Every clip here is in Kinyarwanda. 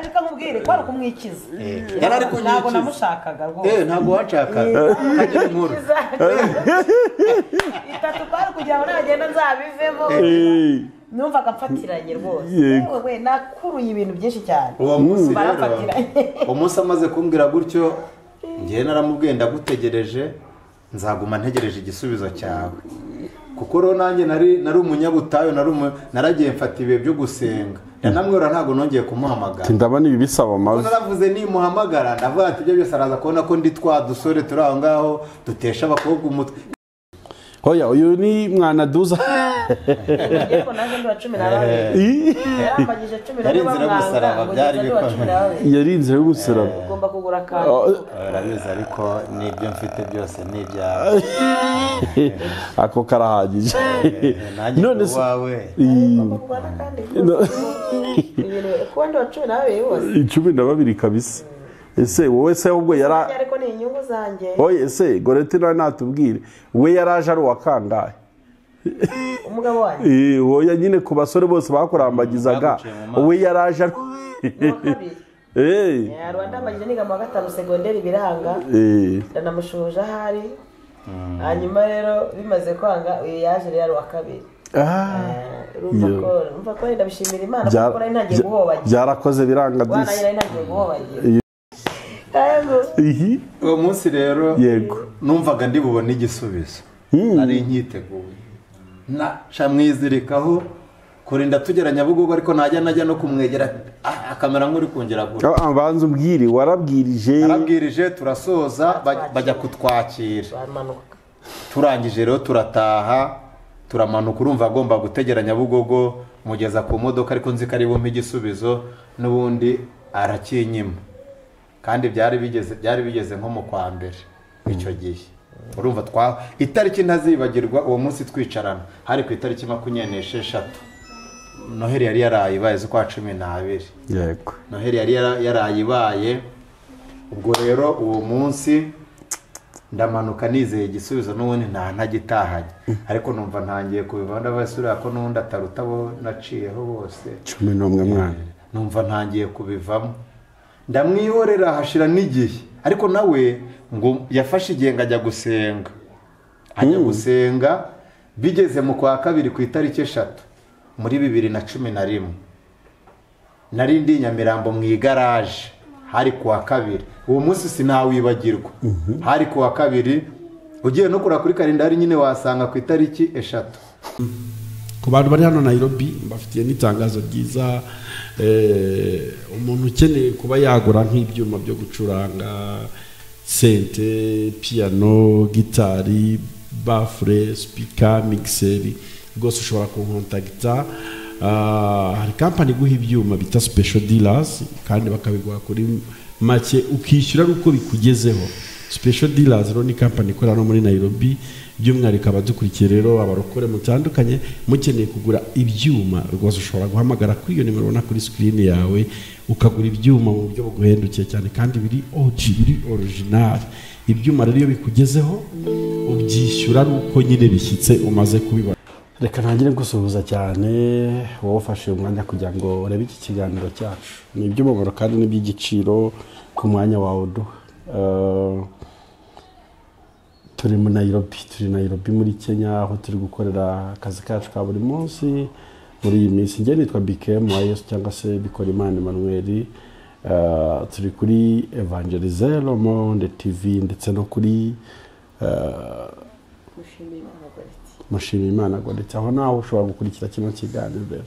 Reka nkubwire ko ari ukumwikiza. Yari ari kunyikiza. Ntabwo namushakaga rwose. Ntabwo washakaga. Kagira inkuru. Itatu kwari kugira ngo nagenda nzabivemo. Numvaga mfatiranye rwose. Yewe nakuruye ibintu byinshi cyane. Uwo munsi rero, umunsi amaze kumbwira gutyo, ngiye naramubwiye ndagutegereje, nzaguma ntegereje igisubizo cyawe. Kuko rero nanjye nari umunyabutayu, naragiye mfata ibihe byo gusenga. Ndanamwira ntago nongeye kumuhamagara. Ndabona ibi bisaba amazi. Naravuze nimuhamagara ndavuga ati ibyo byose araza kubona ko ndi twa dusore turi aho ngaho dutesha abakobwa umutwe. Hoya uyu ni mwana duza. Yego naje ndi wa 12. Yarambagije 11. Yari inzira y'umusaraba byari bikomeye. Yari inzira y'umusaraba. Ugomba kugura akantu. Urabizi ariko nibyo mfite byose ni ibyawe. Ako karahagije. None se wawe. Kuba ndi wa 12 bose. 12 kabisa. Ese wowe se ubwo yara ariko ni inyungu zanjye. Oye ese Goreti nawe natubwire we yaraje ari uwakangahe? Umugabo wanjye. Oya nyine ku basore bose bakurambagizaga we yaraje ari uwa Rwanda ambagije niga mu wa 5 segonderi biranga. Ndanamushuhuje ahari. Hanyuma rero bimaze kwanga uyu yaje rero ari uwa kabiri. Urumva ko ndabishimira Imana kuko nari ntagiye guhobagira. Byarakoze biranga disi. Nari ntagiye guhobagira. Uwo munsi rero yego numvaga ndi bubone igisubizo. Nari nkiteguye. Na mwizirikaho kurinda tugera Nyabugogo ariko najya no kumwegera akamera nk'uri kongera gura. Banza umbwire warabwirije. Narabwirije turasoza bajya kutwakira. Turangije rero turataha turamanuka urumva agomba gutegera Nyabugogo mugeza ku modoka ariko nzi ko ari bumpe igisubizo n'ubundi arakinyima. Kandi byari bigeze nko mu kwa mbere icyo gihe. Urumva twa itariki ntazibagirwa uwo munsi twicarana hari ku itariki 26. Noheli yari yarayibaye z'ukwa 12. Yego. Noheli yari yarayibaye. Ubwo rero uwo munsi ndamanuka nizeye igisubizo n'ubundi ntagitahanye. Ariko numva ntangiye kubiva ndabasura ko n'undi ataruta bo naciyeho bose. 11 mwana. Numva ntangiye kubivamo. Ndamwihorera hashira n'igihe ariko nawe ngo yafashe igihe ngo ajya gusenga. Ajya gusenga bigeze mu kwa kabiri ku itariki 3 muri 2011. Nari ndi Nyamirambo mu igaraje hari ku wa kabiri. Uwo munsi sinawibagirwa. Hari ku wa kabiri ugiye no kura kuri kalendari nyine wasanga ku itariki 3. Ku bantu bari hano Nairobi mbafitiye n'itangazo ryiza. Umuntu ukeneye kuba yagura nk'ibyuma byo gucuranga sente, piano, gitari, bafure, speaker, mixer rwose ushobora kunkontakita. Hari company iguha ibyuma bita Special Dealers kandi bakabiguha kuri make ukishyura uko bikugezeho. Special Dealers rero ni company ikorera no muri Nairobi by'umwihariko abadukurikiye rero abarokore mutandukanye mukeneye kugura ibyuma rwose ushobora guhamagara kuri iyo nimero ubona kuri screen yawe ukagura ibyuma mu buryo buguhendukiye cyane kandi biri OG biri original. Ibyuma rero iyo bikugezeho ubyishyura uko nyine bishyitse umaze kubibona. Reka ntangire gusuhuza cyane wowe ufashe umwanya kugira ngo urebe iki kiganiro cyacu. Ni iby'umumaro kandi ni iby'igiciro ku mwanya wawe uduha. Turi muri Nairobi, turi Nairobi muri Kenya aho turi gukorera akazi kacu ka buri munsi muri iyi minsi. Njye nitwa BKM wa Yesu cyangwa se Bikorimana Emmanuel. Turi kuri Evangelize Le Monde TV ndetse no kuri Mushimiyimana Goreti. Aho nawe ushobora gukurikira kino kiganiro rero.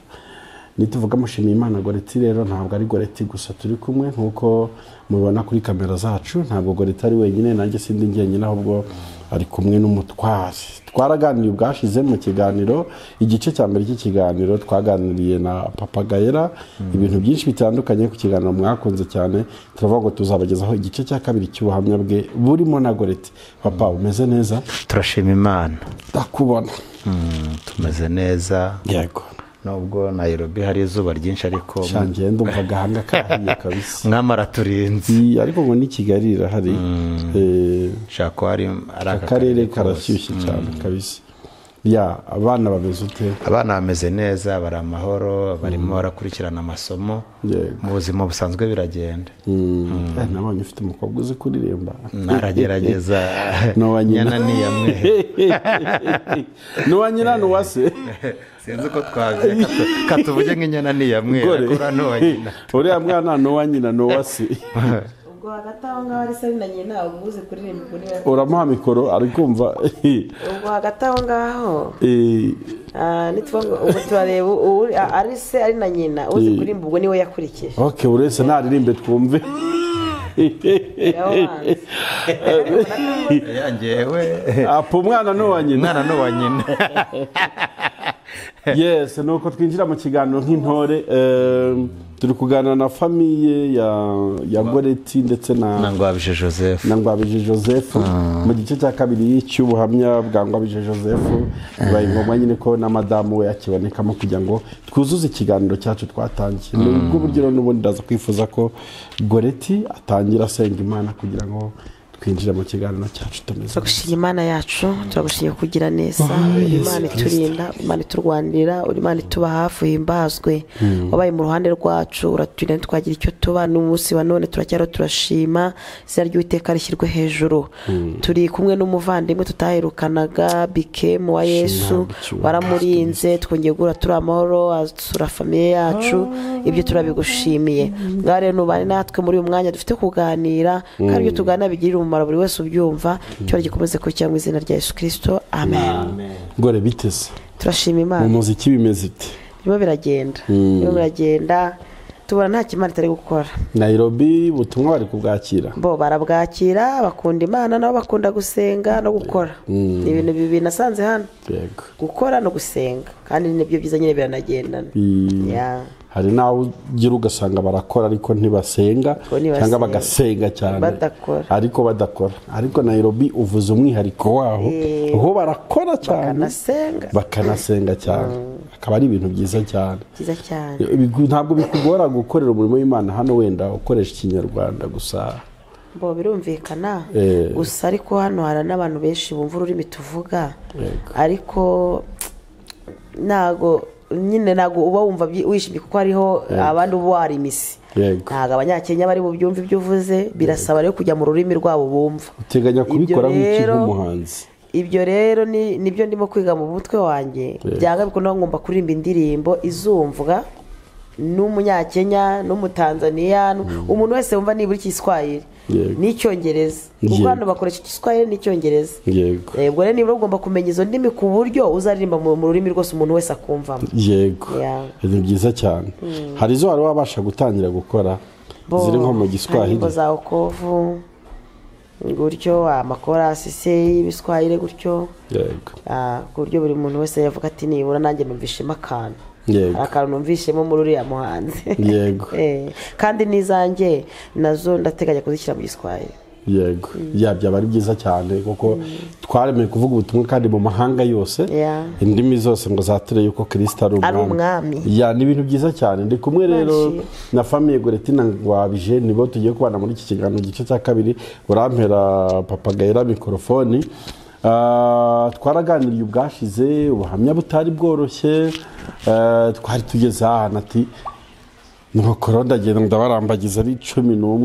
Nituvuga Mushimiyimana Goreti rero ntabwo ari Goreti gusa turi kumwe nkuko mubibona kuri kamera zacu. Ntabwo Goreti ari wenyine, nanjye sindi njyenyine ahubwo ari kumwe n'umutware. Twaraganiriye ubwashize mu kiganiro, igice cya mbere cy'ikiganiro twaganiriye na Papa Gaera ibintu byinshi bitandukanye ku kiganiro mwakunze cyane. Turavuga ngo tuzabagezaho igice cya kabiri cy'ubuhamya bwe burimo na Goreti. Papa umeze neza? Turashima Imana. Ndakubona. Tumeze neza. Yego. Nubwo Nairobi hari izuba ryinshi ariko shangiye ndumva gahanga kahiye kabisa. Mwamara turinze. Ariko ngo ni Kigali irahari. Shako hari akarere karashyushye cyane kabisa. Ya, abana bameze ute? Abana bameze neza, bari amahoro, barimo barakurikirana amasomo. Mu buzima busanzwe biragenda. Nabonye ufite umukobwa uzi kuririmba. Naragerageza. Nyana ni yamwe. Nuwa nyina nuwa se. Sinzi ko twavuye katuvuge nk'inyana ni yamwe akora nuwa nyina. Uriya mwana nuwa nyina nuwa se. Ubwo hagati aho ngaho ari se na nyina ubuze kuririmba ubwo niwe. Uramuha mikoro ari kumva. Ubwo hagati aho ngaho. Nitwa ubwo turareba ari se ari na nyina uzi kuririmba ubwo niwe yakurikije. Okay, urese naririmbe twumve. Yangewe. Apo umwana nuwa nyina. Umwana nuwa nyina. Yes, nuko twinjira mu kiganiro nk'intore turi kuganira na famille ya Goreti ndetse na Ngwabije Joseph. Na Ngwabije Joseph mu gice cya kabiri cy'ubuhamya bwa Ngwabije Joseph bibaye ngombwa nyine ko na madamu we akibonekamo kugira ngo twuzuze ikiganiro cyacu twatangiye. Nubwo buryo n'ubundi ndaza kwifuza ko Goreti atangira asenga Imana kugira ngo twinjira mu kiganiro cyacu tumeze. Turagushimye Imana yacu, turagushimye kugira neza, Imana iturinda, Imana iturwanirira, Imana ituba hafi, himbazwe. Wabaye mu ruhande rwacu, uraturinda twagira icyo tuba n'umunsi wa none turacyaro turashima, izina ry'Uwiteka rishyirwe hejuru. Turi kumwe n'umuvandimwe tutaherukanaga Bikemu wa Yesu, waramurinze, twongeye guhura turi amahoro, asura famiye yacu, ibyo turabigushimiye. Ngaho rero nubane natwe muri uyu mwanya dufite kuganira, kandi ibyo tuganira bigirira umumaro buri wese ubyumva, cyo gikomeze kucya mu izina rya Yesu Kristo. Amen. Gore biteze. Turashima Imana. Mu muziki bimeze ite? Birimo biragenda. Birimo biragenda. Tubona nta kimana itari gukora. Nairobi ubutumwa bari kubwakira. Bo barabwakira, bakunda Imana nabo bakunda gusenga no gukora. Ni ibintu bibiri nasanze hano. Yego. Gukora no gusenga kandi nibyo byiza nyine biranagendana. Yeah. Hari nawe ugira ugasanga barakora ariko ntibasenga cyangwa bagasenga cyane badakora. Ariko badakora. Ariko Nairobi uvuze umwihariko waho aho barakora cyane bakanasenga cyane. Akaba ari ibintu byiza cyane. Byiza cyane. Ntabwo bikugora gukorera umurimo w'Imana hano wenda ukoresha Ikinyarwanda gusa. Bo birumvikana gusa ariko hano hari n'abantu benshi bumva ururimi tuvuga. Ariko nago nyine nago uba wumva wishimye kuko hariho abandi uba wari imisi. Ntago abanyakenya bari bubyumva ibyo uvuze, birasaba rero kujya mu rurimi rwabo bumva. Uteganya kubikora nk'iki nk'umuhanzi? Ibyo rero nibyo ndimo kwiga mu mutwe wanjye. Byanga bikunda ngomba kuririmba indirimbo izumvwa n'umunyakenya n'umutanzania, umuntu wese wumva nibura Igiswahili n'icyongereza. Kuko hano bakoresha Igiswahili n'icyongereza. Yego rero nibura ugomba kumenya izo ndimi ku buryo uzaririmba mu rurimi rwose umuntu wese akumvamo. Yego. Ni byiza cyane. Hari izo wari wabasha gutangira gukora ziri nko mu Giswahili? Indirimbo za okovu gutyo, amakorasi se y'Ibiswahili gutyo. Yego. Ku buryo buri muntu wese yavuga ati nibura nanjye numvishemo akantu. Akantu numvishemo muri uriya muhanzi. Yego. Kandi n'izanjye nazo ndateganya kuzishyira mu Giswahili. Yego. Byaba ari byiza cyane kuko twaremeye kuvuga ubutumwa kandi mu mahanga yose, indimi zose ngo zature yuko Kristo ari umwami. Ni ibintu byiza cyane. Ndi kumwe rero na famille Goreti na Ngwabije, nibo tugiye kubana muri iki kiganiro gice cya kabiri. Urampera Papa Gaira mikrofoni. Twaraganiriye ubwashize ubuhamya butari bworoshye, twari tugeze ahantu ati nuko ndagenda ndabarambagiza ari 11 no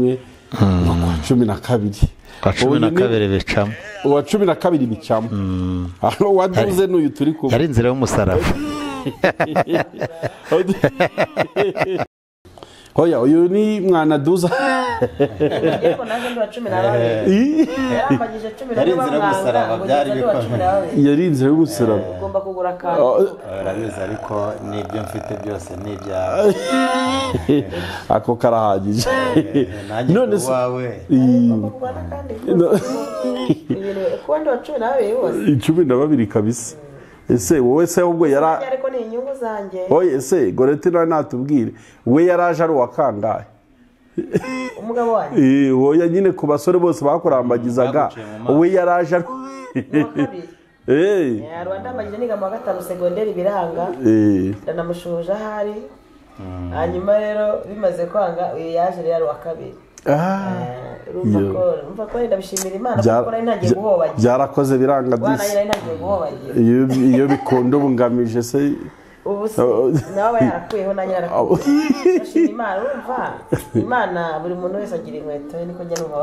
12 kwa 12 bicamo, uwa 12 bicamo. Aho waduze n'uyu turi kumwe yari inzira y'umusaraba. Hoya uyu ni mwana duza. Yego naje ndi wa 12. Yarambagije 11. Yari inzira y'umusaraba byari bikomeye. Yari inzira y'umusaraba. Ugomba kugura akantu. Urabizi ariko nibyo mfite byose nibyawe. Ako karahagije. None wawe. Kuba ndi wa 12 bose. 12 kabisa. Ese wowe se ubwo yara ariko ni inyungu zanjye. Oye ese Goreti nawe natubwire we yaraje ari wakangaye umugabo wanjye. Oya nyine ku basore bose bakurambagizaga we yaraje ari Ya Rwanda mbagije niga mu wa 5 segonderi biranga. Ndanamushuhuje ahari. Hanyuma rero bimaze kwanga uyu yaje rero wa kabiri. Urumva ko ndabishimira Imana kuko nari ntagiye guhobagira. Byarakoze biranga disi. Nari ntagiye guhobagira. Iyo bikunda ubungamije se ubu se nawe yarakuyeho nanjye narakuye. Ndashima Imana, urumva Imana buri muntu wese agira inkweto ye, niko njya numva.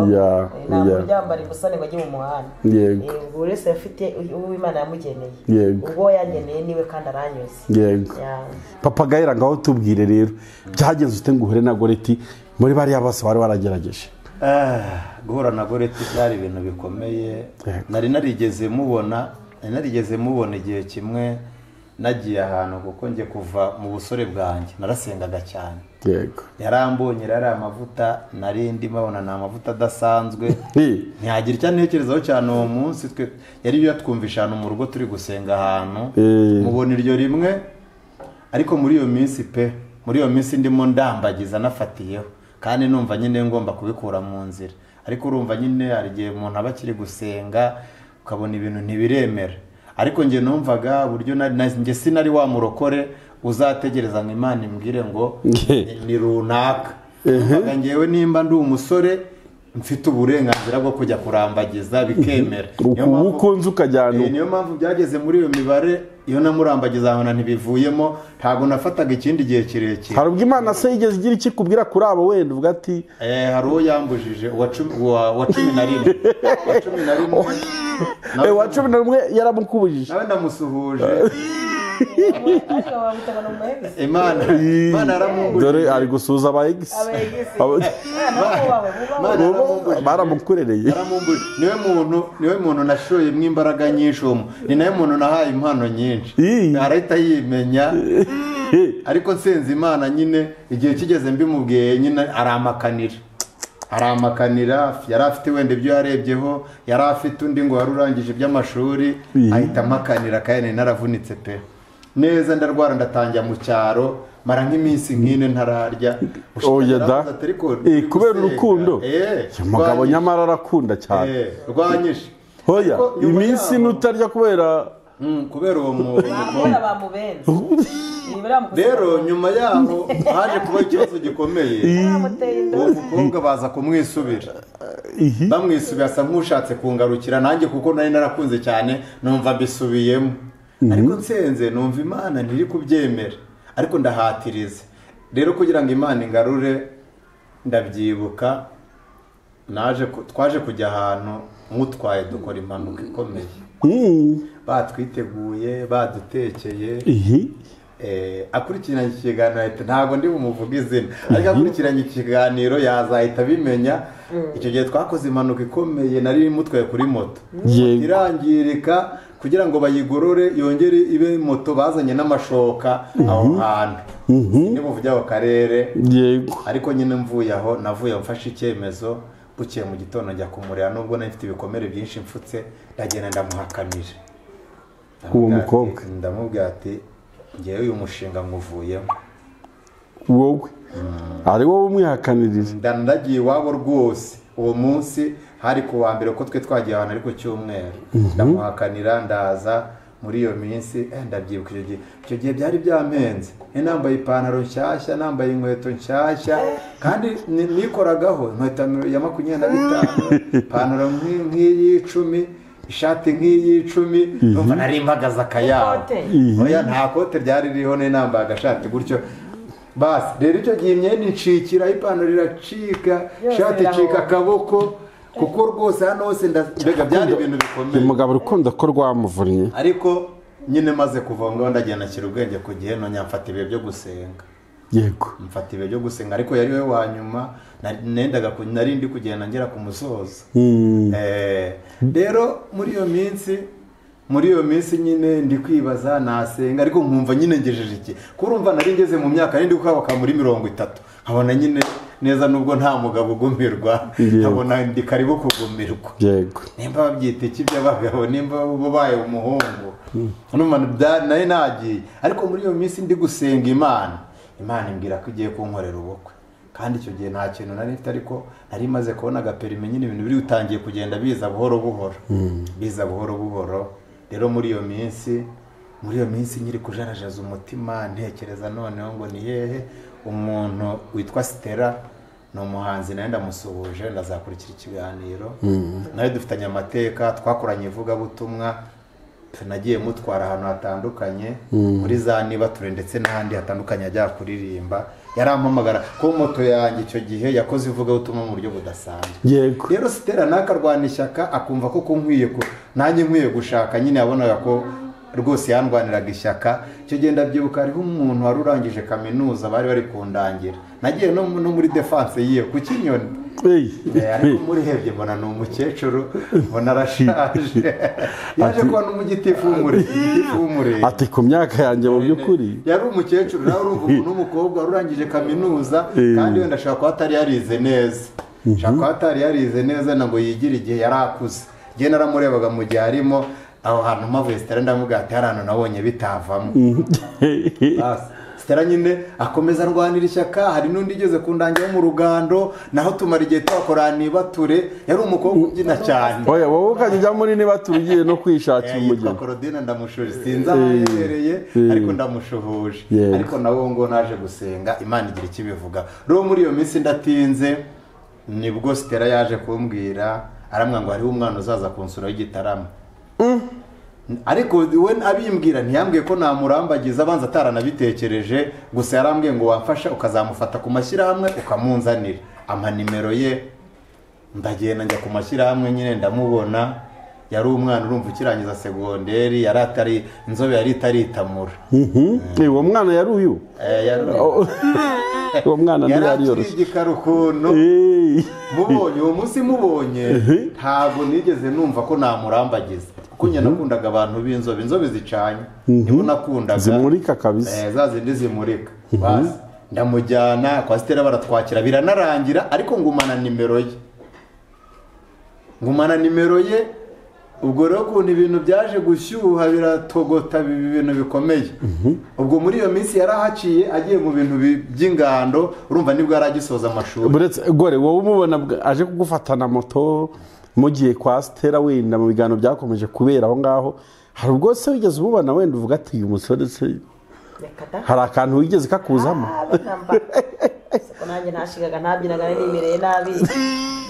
Ntabwo ryambara imbusane ngo ajye mu muhanda. Yego. Buri wese afite uwo Imana yamugeneye. Ubwo yangeneye niwe kandi aranyuze. Yego. Papa Gael, ngaho tubwire rero byagenze ute ngo uhure na Goreti muri bariya bose bari waragerageje? Guhura na Goreti byari ibintu bikomeye. Nari narigeze mubona igihe kimwe nagiye ahantu, kuko njye kuva mu busore bwanjye narasengaga cyane. Yego. Yarambonye yari amavuta nari ndimo abona ni amavuta adasanzwe. Ntiyagira icyo antekerezaho cyane uwo munsi, twe yari yatwumvisha ahantu mu rugo turi gusenga ahantu mubona iryo rimwe. Ariko muri iyo minsi pe, muri iyo minsi ndimo ndambagiza nafatiyeho kandi numva nyine ngomba kubikura mu nzira. Ariko urumva nyine hari igihe umuntu aba akiri gusenga ukabona ibintu ntibiremera. Ariko nge numvaga buryo nge sinari wa murokore uzategereza ngo Imana imbwire ngo ni runaka. Numvaga ngewe nimba ndi umusore mfite uburenganzira bwo kujya kurambagiza bikemera. Ukunze ukajyana. Niyo mpamvu byageze muri iyo mibare iyo namurambagiza aho ntibivuyemo, ntago nafataga ikindi gihe kirekire. Hari ubwo Imana se yigeze igira iki kubwira kuri abo wenda uvuga ati hari uwo yambujije uwa 11. Wa 11 yaramukubujije. Nawe ndamusuhuje. Imana yaramumbujije. Dore ari gusuhuza aba ex. Baramukurereye. Niwe muntu nashoyemo imbaraga nyinshi, ni nawe muntu nahaye impano nyinshi. Arahita yimenya. Ariko nsenze Imana nyine igihe kigeze mbimubwiye nyine aramakanira. Yari afite wenda ibyo yarebyeho, yari afite undi ngo wari urangije iby'amashuri, ahita amakanira kandi naravunitse pe. Neza ndarwara ndatangira mu cyaro mara nk'iminsi nk'ine ntararya. Oya da. Kubera urukundo. Umugabo nyamara arakunda cyane. Rwanyishe. Hoya iminsi nutarya kubera kubera uwo mukobwa. Rero nyuma yaho haje kuba ikibazo gikomeye. Uwo mukobwa baza kumwisubira. Bamwisubira asa nk'ushatse kungarukira nanjye kuko nari narakunze cyane numva mbisubiyemo. Ariko nsenze numva Imana ntiri kubyemera, ariko ndahatiriza. Rero kugira ngo Imana ingarure ndabyibuka twaje kujya ahantu mutwaye dukora impanuka ikomeye. Batwiteguye badutekeye. Akurikiranye ikiganiro ntabwo ndi bumuvuge izina, ariko akurikiranye ikiganiro yazahita abimenya. Icyo gihe twakoze impanuka ikomeye, nari mutwaye kuri moto irangirika, kugira ngo bayigorore yongere ibe moto bazanye n'amashoka aho hantu nibuvuge aho karere. Yego. Ariko nyine mvuye aho navuye mfashe icyemezo, bukeye mu gitondo njya kumureba nubwo nari mfite ibikomere byinshi mfutse, ndagenda ndamuhakanira uwo mukobwa. Ndamubwira ati ngewe uyu mushinga nkuvuyemo. Wowe ari wowe umwihakanirira? Ndagiye iwabo rwose uwo munsi, hari ku wa mbere ko twe twagiye ahantu ariko cyumweru. Ndamuhakanira ndaza muri iyo minsi ndabyibuka icyo gihe byari byampenze. Nambaye ipantaro nshyashya, nambaye inkweto nshyashya, kandi nikoragaho inkweto ya 25, ipantaro nk'iy'icumi, ishati nk'iy'icumi, numva nari mpagaze akayabo. Oya nta kote ryari ririho, nari nambaye agashati gutyo. Basi rero icyo gihe imyenda incikira, ipantaro iracika, ishati icika akaboko, kuko rwose hano hose mbega byari ibintu bikomeye. Umugabo urukundo ko rwamuvunnye. Ariko nyine maze kuva ngaho ndagenda nashyira ubwenge ku gihe, none mfata ibihe byo gusenga. Yego. Mfata ibihe byo gusenga, ariko yari we wa nyuma nendaga nari ndi kugenda ngera ku musozo. Rero muri iyo minsi nyine ndi kwibaza nasenga, ariko nkumva nyine ngejeje iki, kurumva nari ngeze mu myaka nari ndi gukabaka muri 30, nkabona nyine neza nubwo nta mugabo ugumirwa, nkabona ndi karibu kugumirwa. Yego. Nimba babyita iki by'abagabo, nimba ubaye umuhungu numva nari nagiye. Ariko muri iyo minsi ndi gusenga Imana, Imana imbwira ko igiye kunkorera ubukwe. Kandi icyo gihe nta kintu nari mfite, ariko nari maze kubona agaperime nyine ibintu biri utangiye kugenda biza buhoro buhoro. Biza buhoro buhoro. Rero muri iyo minsi nyiri kujarajaza umutima ntekereza noneho ngo ni hehe umuntu witwa Stella Ni umuhanzi nawe ndamusuhuje, ndazakurikira ikiganiro. Nawe dufitanye amateka, twakoranye ivugabutumwa, nagiye mutwara ahantu hatandukanye muri za Nibature ndetse n'ahandi hatandukanye ajya kuririmba. Yarampamagara ko moto yanjye icyo gihe yakoze ivugabutumwa mu buryo budasanzwe. Yego. Rero Stella nakarwana ishyaka akumva ko kunkwiye ko nanjye nkwiye gushaka nyine, yabonaga ko rwose yandwaniraga ishyaka. Icyo gihe ndabyibuka hariho umuntu wari urangije kaminuza bari bari kundangira, nagiye no muri defense yiye ku Kinyoni. Ariko murihebye mbona ni umukecuru, mbona arashaje. Yaje kuba n'umugitifu w'umurenge. Ati ku myaka yanjye mu by'ukuri yari umukecuru, nawe urumva umuntu w'umukobwa wari urangije kaminuza, kandi wenda ashobora kuba atari yarize neza, ashobora kuba atari yarize neza ngo yigire igihe yari akuze. Njye naramurebaga mu gihe arimo aho hantu mpavuye Stella ndamubwira ati hari ahantu nabonye bitavamo. Stella nyine akomeza arwanira ishyaka. Hari n'undi igeze ku ndangira mu rugando, naho tumara igihe twakora Nibature. Yari umukobwa ubyina cyane. Oya wowe ukajya ujya muri Nibature ugiye no kwishakira umugeni. Yitwa Claudine, ndamushuhuje, sinzi aho aherereye ariko ndamushuhuje. Ariko nawe ngo naje gusenga Imana igira icyo ibivuga. Rero muri iyo minsi ndatinze, nibwo Stella yaje kumbwira, arambwira ngo hariho umwana uzaza kunsura w'igitaramo. Ariko we abimbwira ntiyambwiye ko namurambagiza, abanza ataranabitekereje, gusa yarambwiye ngo wamfasha ukazamufata ku mashyirahamwe ukamunzanira. Ampa nimero ye, ndagenda njya ku mashyirahamwe nyine ndamubona. Yari umwana urumva ukirangiza segonderi, yari atari inzobe, yari itaritamura. Uwo mwana yari uyu? Uwo mwana ntiyari yoroshye. Igikara ukuntu mubonye uwo munsi, mubonye ntabwo nigeze numva ko namurambagiza, kuko njye nakundaga abantu b'inzobe, inzobe zicanye nibo nakundaga, zimurika kabisa, za zindi zimurika. Basi ndamujyana kwa Stella baratwakira biranarangira, ariko ngumana nimero ye, ngumana nimero ye. Ubwo rero ukuntu ibintu byaje gushyuha biratogota ibintu bikomeye. Ubwo muri iyo minsi yarahaciye agiye mu bintu by'ingando, urumva nibwo yaragisoza amashuri. Buretse gore wowe umubona aje kugufatana moto mugiye kwa Stella, wenda mu biganiro byakomeje kubera aho ngaho, hari ubwo se wigeze umubona wenda uvuga ati uyu musore se hari akantu wigeze kakuzamo? Siko nanjye nashigaga ntabyinaga nimereye nabi,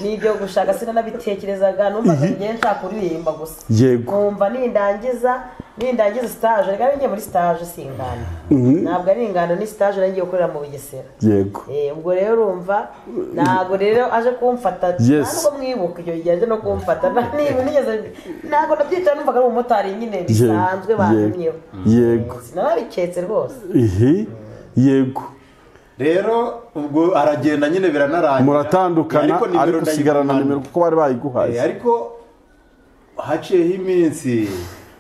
n'ibyo gushaka sinanabitekerezaga, numvaga ngiye nshaka kuririmba gusa. Nkumva nindangiza stage, reka ngiye muri stage si ingano, ntabwo ari ingano, ni stage ngiye gukorera mu Bugesera. Yego. Ubwo rero urumva ntabwo rero aje kumfata, ntabwo mwibuka icyo gihe aje no kumfata, nigeze ntabwo nabyita, numvaga ari umumotari nyine bisanzwe bantumyeho. Yego. Sinabiketse rwose. Yego. Rero ubwo aragenda nyine biranarangira, muratandukana, ariko usigarana nimero kuko bari bayiguhaye. Ariko haciyeho iminsi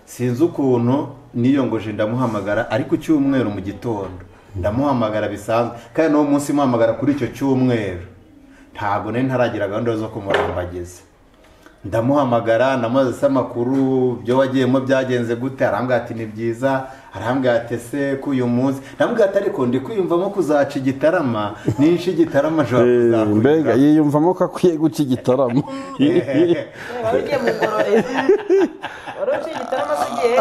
sinzi ukuntu niyongoje ndamuhamagara, ariko cyumweru mu gitondo ndamuhamagara bisanzwe, kandi n'uwo munsi muhamagara kuri icyo cyumweru ntabwo nari ntaragira gahunda zo kumurambagiza. Ndamuhamagara ndamubaza amakuru, byo wagiyemo byagenze gute, arambwira ati ni byiza, arambwira ati se ko uyu munsi, ndamubwira ati ariko ndi kwiyumvamo kuzaca igitarama, ninshi igitarama ashobora kuzakurira. Mbega yiyumvamo ko akwiye guca igitaramo. Wari ugiye mu ngororero, wari uciye igitarama se ugiye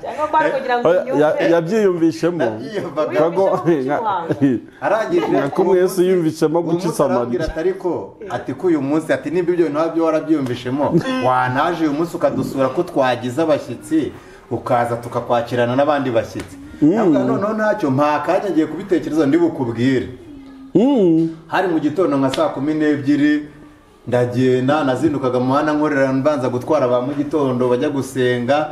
cyangwa kwari kugira ngo unyumve? Yabyiyumvishemo. Arangije ko mwese yiyumvishemo guca isamariya. Ariko ati ko uyu munsi, ati nimba ibyo bintu wabyo warabyiyumvishemo, wanaje uyu munsi ukadusura ko twagize abashyitsi, ukaza tukakwakirana n'abandi bashyitsi. Noneho ntacyo mpakanya ngiye kubitekereza ndi bukubwire. Hari mu gitondo nka saa 12 ndagenda, nazindukaga mu muhanda nkorera mbanza gutwara ba mu gitondo bajya gusenga.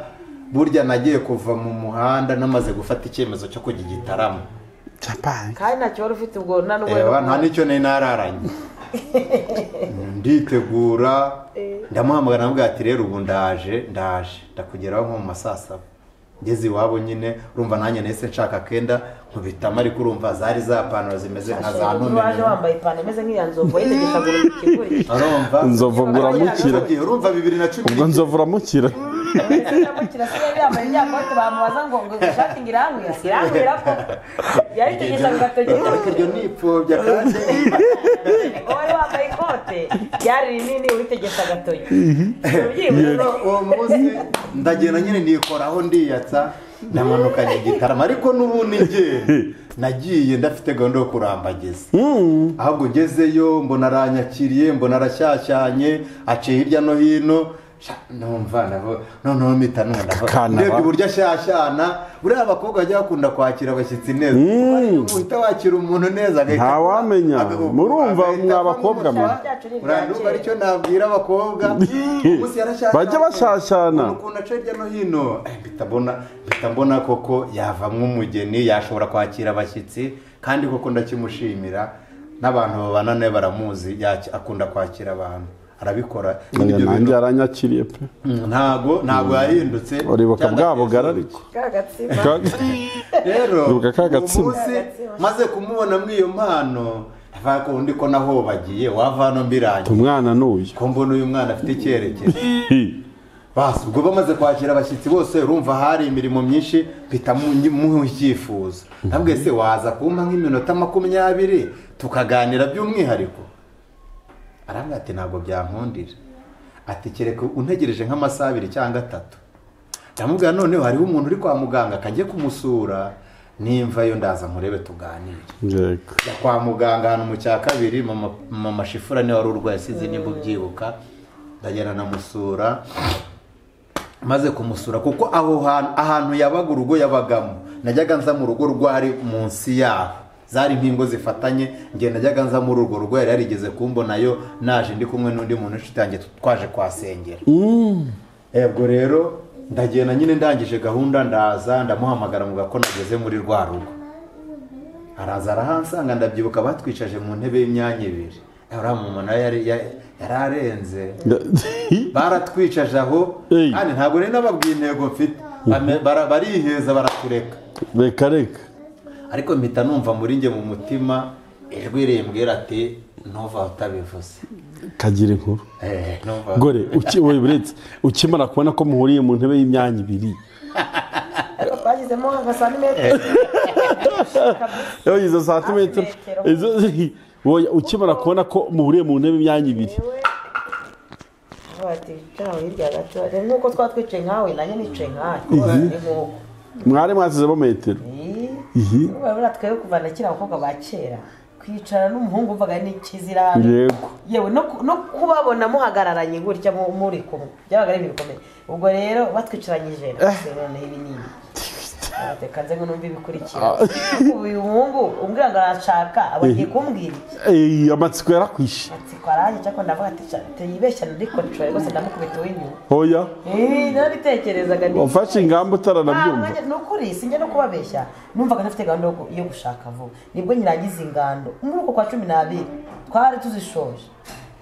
Burya nagiye kuva mu muhanda namaze gufata icyemezo cyo kujya igitaramo. Kandi ntacyo wari ufite ubwo nta n'ubwo nta n'icyo nari nararanye. Nditegura ndamuhamagara ndamubwira ati rero ubu ndaje ndakugeraho nko mu ma saa 7. Ngeze iwabo nyine urumva nanjye nahise nshaka kenda nkubitamo, ariko urumva zari za pantaro zimeze nka za none. Waje wambaye ipantaro imeze nk'iya nzovu yitegesha ikiguri. Urumva nzovu nguramukira, urumva 2010 ubwo nzovu uramukira. Uramukira se yari yambaye ya kote bamubaza ngo ishati ngiranguye, ngiranguye ko yaritegesha gatoki. Ariko iryo ni ipfobya kandi wari wambaye ikote ryari rinini uritegesha gatoki. Uwo munsi ndagenda nyine nikoraho ndiyatsa, ndamanukanye igitaramo, ariko n'ubundi ngiye Nagiye ndafite gahunda yo kurambagiza. Ahubwo ngezeyo mbona aranyakiriye, mbona arashyashyanye, aciye hirya no hino. Numva nabo noneho mpita numva ndebye uburyo ashyashyana. Buriya abakobwa bajya bakunda kwakira abashyitsi neza, uhita wakira umuntu neza ntawamenya. Murumva mwa bakobwa mwe, urandumva aricyo nabwira abakobwa, bajya bashyashyana ukuntu aca hirya no hino. Mpita mbona koko yavamwo umugeni, yashobora kwakira abashyitsi, kandi koko ndakimushimira n'abantu babana nawe baramuzi, akunda kwakira abantu, arabikora. Nanjye aranyakiriye pe, ntago yahindutse. Uribuka bwa bugara ariko rero umunsi maze kumubona muri iyo mpano, avuga ko undi ko naho bagiye wava hano mbirangiye umwana n'uyu, ko mbona uyu mwana afite icyerekezo. Basi ubwo bamaze kwakira abashyitsi bose, urumva hari imirimo myinshi, mpita muha icyifuzo. Ntabwo se waza kumpa nk'iminota 20 tukaganira by'umwihariko? Arambwira ati ntabwo byankundira, ati kereka untegereje nk'amasaha 2 cyangwa 3. Ndamubwira noneho hariho umuntu uri kwa muganga akajye kumusura, nimva yo ndaza nkurebe tuganire. Yego. Kwa muganga hano mu cya kabiri, mama Shifura niwe wari urwaye, sinzi nimba ubyibuka. Ndagenda namusura, maze kumusura kuko aho ahantu yabaga urugo yabagamo, najyaga nza mu rugo rwari munsi yaho, zari mpingo zifatanye. Nge najyaga nza muri urwo rugo, yari yarigeze kumbonayo naje ndi kumwe n'undi muntu inshuti yanjye twaje kwasengera. Ebwo rero ndagenda nyine ndangije gahunda, ndaza ndamuhamagara muga ko nageze muri rwa rugo. Araza arahansanga, ndabyibuka batwicaje mu ntebe y'imyanya 2. Uriya mama yari yararenze, baratwicaje aho, kandi ntabwo nari nababwiye intego mfite, bariheza baratureka. Reka reka. Ariko mpita numva muri nge mu mutima ijwi rimbwira ati ntuva utabivuze. Kagira inkuru. Gore ukiwe ukimara kubona ko muhuriye mu ntebe y'imyanya 2. Twagizemo nka santimetero. Yo izo santimetero. Izo ukimara kubona ko muhuriye mu ntebe y'imyanya 2. Bati cyaho hirya gato. Nkuko twatwicaye nkawe nanjye nicaye nkawe. Mwari mwasizemo metero. Urabona twebwe kuva na kera abakobwa ba kera kwicara n'umuhungu uvaga n'ikizira. Yego. Yewe no kubabona muhagararanye gutya muri kumwe byabaga ari bikomeye. Ubwo rero batwicaranyije none ibi ni reka nze ngo numve ibikurikira. Uyu muhungu umbwira ngo arashaka abagiye kumbwira iki? Amatsiko yarakwishe. Amatsiko araje cyako ndavuga ati teyibeshya ndiko nshobora rwose ndamukubita w'inyuma. Oya. Narabitekerezaga ni. Wafashe ingamba utaranabyumva. Nukuri sinjye no kubabeshya, numvaga ntafite gahunda yo gushaka vuba. Nibwo nyirangiza ingando muri uko kwa 12 twari tuzishoje.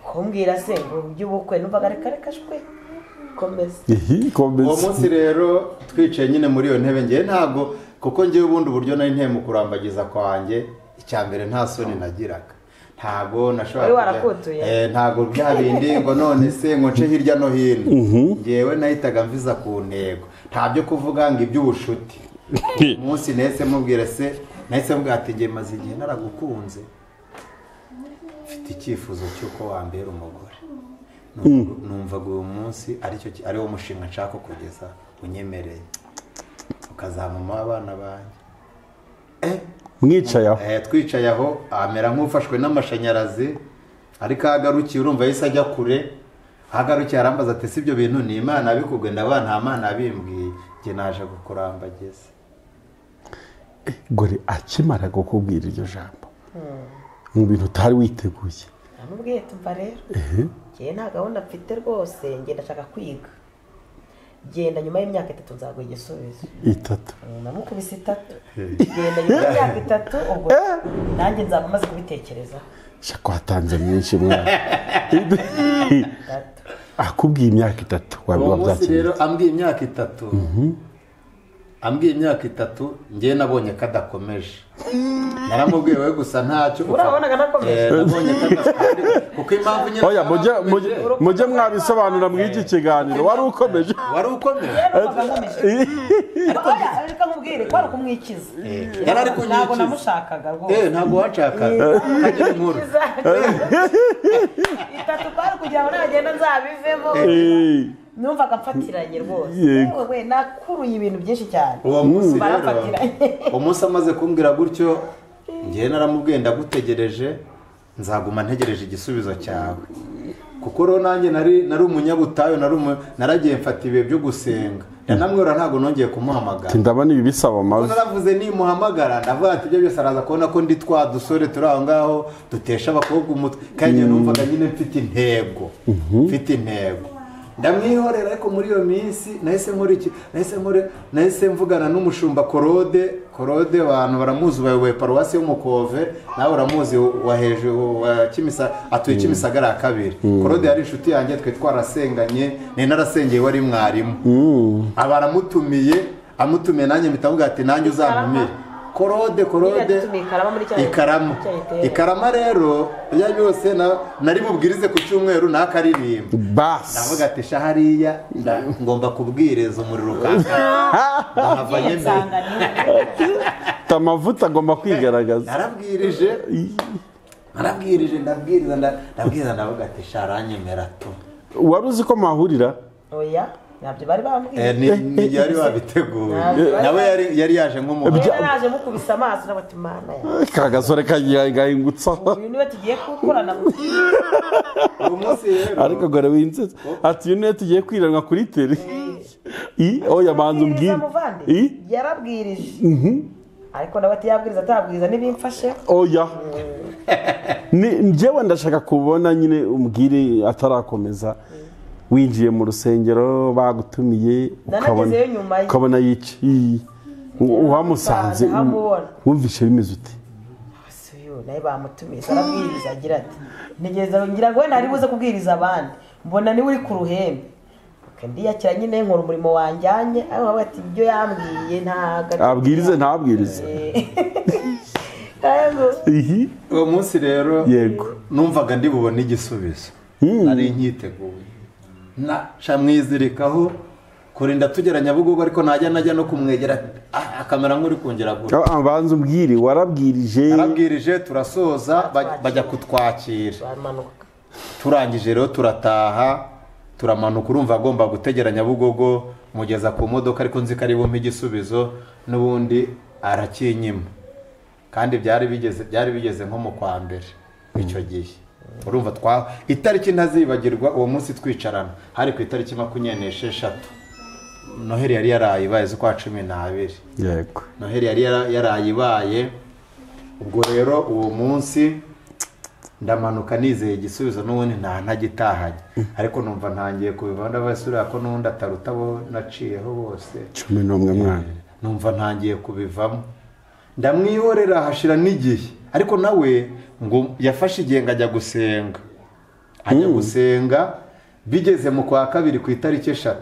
Kumbwira se ngo by'ubukwe numvaga reka reka shwe. Komeza. Uwo munsi rero twicaye nyine muri iyo ntebe, ngiye ntago kuko ngiye ubundi uburyo nari nteye mu kurambagiza kwanjye, icya mbere nta soni nagiraga, ntago nashobora ntago bya bindi ngo none se ngo nce hirya no hino. Ngewe nahitaga mviza ku ntego, nta byo kuvuga ngo iby'ubushuti. Umunsi nahise mubwira se, nahise mubwira ati ngiye maze igihe naragukunze, mfite icyifuzo cy'uko wambera umugore. Numvaga uyu munsi ari wo mushinga nshaka kugeza unyemereye ukazamama abana banjye. Mwicaye aho? Twicaye aho, amera nk'ufashwe n'amashanyarazi, ariko ahagarukiye urumva yahise ajya kure. Ahagarukiye arambaza ati si ibyo bintu ni Imana abikubwiye? Ndavuga nta Mana abimbwiye, njye naje kukurambagiza. Gore akimara kukubwira iryo jambo mu bintu utari witeguye, namubwiye tumva rero ngiye nta gahunda mfite rwose, ngiye ndashaka kwiga, genda nyuma y'imyaka 3 nzaguha igisubizo. 3 namukubise 3. Genda nyuma y'imyaka 3 ubwo nanjye nzaba maze kubitekereza. Shaka watanze myinshi mwana. Akubwiye imyaka 3 wabiba byakiriye. Rero ambwiye imyaka 3. Ambwiye imyaka 3 ngiye nabonye kadakomeje. Naramubwiye we gusa ntacyo. Urabonaga nakomeje. Nabonye kadakomeje kuko impamvu nyine. Oya mujye mwabisobanura mu iki kiganiro. Wari ukomeje. Wari ukomeje. Ariko reka nkubwire ko ari kumwikiza. Yari ari kunyikiza. Ntabwo namushakaga rwose. Ntabwo washakaga. Kagira inkuru. 3 kwari kugira ngo nagenda nzabivemo. Numvaga mfatiranye rwose. Yewe nakuruye ibintu byinshi cyane. Uwo munsi rero umunsi amaze kumbwira gutyo ngiye naramubwiye ndagutegereje nzaguma ntegereje igisubizo cyawe. Kuko rero nanjye nari umunyabutayu naragiye mfata ibihe byo gusenga. Ndanamwira ntago nongeye kumuhamagara. Ndabona ibi bisaba amazi. Naravuze nimuhamagara ndavuga ati ibyo byose araza kubona ko ndi twa dusore turi aho ngaho dutesha abakobwa umutwe kandi numvaga nyine mfite intego. Mfite intego. Ndamwihorera ariko muri iyo minsi nahise nkora iki? Nahise mvugana n'umushumba Korode. Korode abantu baramuzi bayoboye paruwasi y'Umukove, nawe uramuzi wa hejuru wa Kimisa atuye Kimisagara ya kabiri. Korode yari inshuti yanjye twe twarasenganye, ne narasengeye wari mwarimu. Abaramutumiye, amutumiye nanjye mpita ati nanjye uzantumire. Korode Ikarama. Ikarama rero ya byose nari bubwirize ku cyumweru nakaririmba. Bas. Ndavuga ati shahariya ngomba kubwiriza umuriro ukaka. Ndahava tamavuta agomba kwigaragaza. Narabwirije ndabwiriza ndavuga ati sharanyemera to. Wari uzi ko mahurira? Oya. Nabyo bari bambwiye. Ni yari wabiteguye. Nawe yari yaje nk'umuhanzi. Yari yaje mukubisa amaso nabati mana ya. Kagasore kagahingutsa. Uyu niwe tugiye gukorana. Uyu munsi rero. Ariko gore winsetsa. Ati uyu niwe tugiye kwiranwa kuri tele. Oya banza umbwire. Yarabwirije. Ariko nawe ati yabwiriza atabwiriza nibimfashe. Oya. Ni njyewe ndashaka kubona nyine umbwire atarakomeza. Winjiye mu rusengero bagutumiye ukabona yici uhamusanze wumvishe bimeze ute? Uyu naye bamutumiye arabwiriza agira ati ntegereza ngira ngo wenda ari buze kubwiriza abandi mbona niwe uri ku ruhembe. Ndiyakira nyine nkora umurimo wanjyanye ariko ati ibyo yambwiye ntago abwirize ntabwirize. Uwo munsi rero yego numvaga ndi bubone igisubizo nari nkiteguye. Na shamwizirikaho kurinda tugera Nyabugogo ariko najya no kumwegera akamera nk'uri kongera gura. Banza umbwire warabwirije? Narabwirije turasoza bajya kutwakira. Turangije rero turataha turamanuka urumva agomba gutegera Nyabugogo mugeza ku modoka ariko nzi ko ari bumpe igisubizo n'ubundi arakinyima. Kandi byari bigeze nko mu kwa mbere icyo gihe. Urumva twa itariki ntazibagirwa uwo munsi twicarana hari ku itariki 26 Noheli yari yarayibaye z'ukwa 12. Yego. Noheli yari yarayibaye. Ubwo rero uwo munsi ndamanuka nizeye igisubizo n'ubundi ntagitahanye ariko numva ntangiye kubiva ndabasura ko n'undi ataruta bo naciyeho bose 11 mwana. Numva ntangiye kubivamo ndamwihorera hashira n'igihe ariko nawe ngo yafashe igihe ngo ajya gusenga. Ajya gusenga bigeze mu kwa kabiri ku itariki 3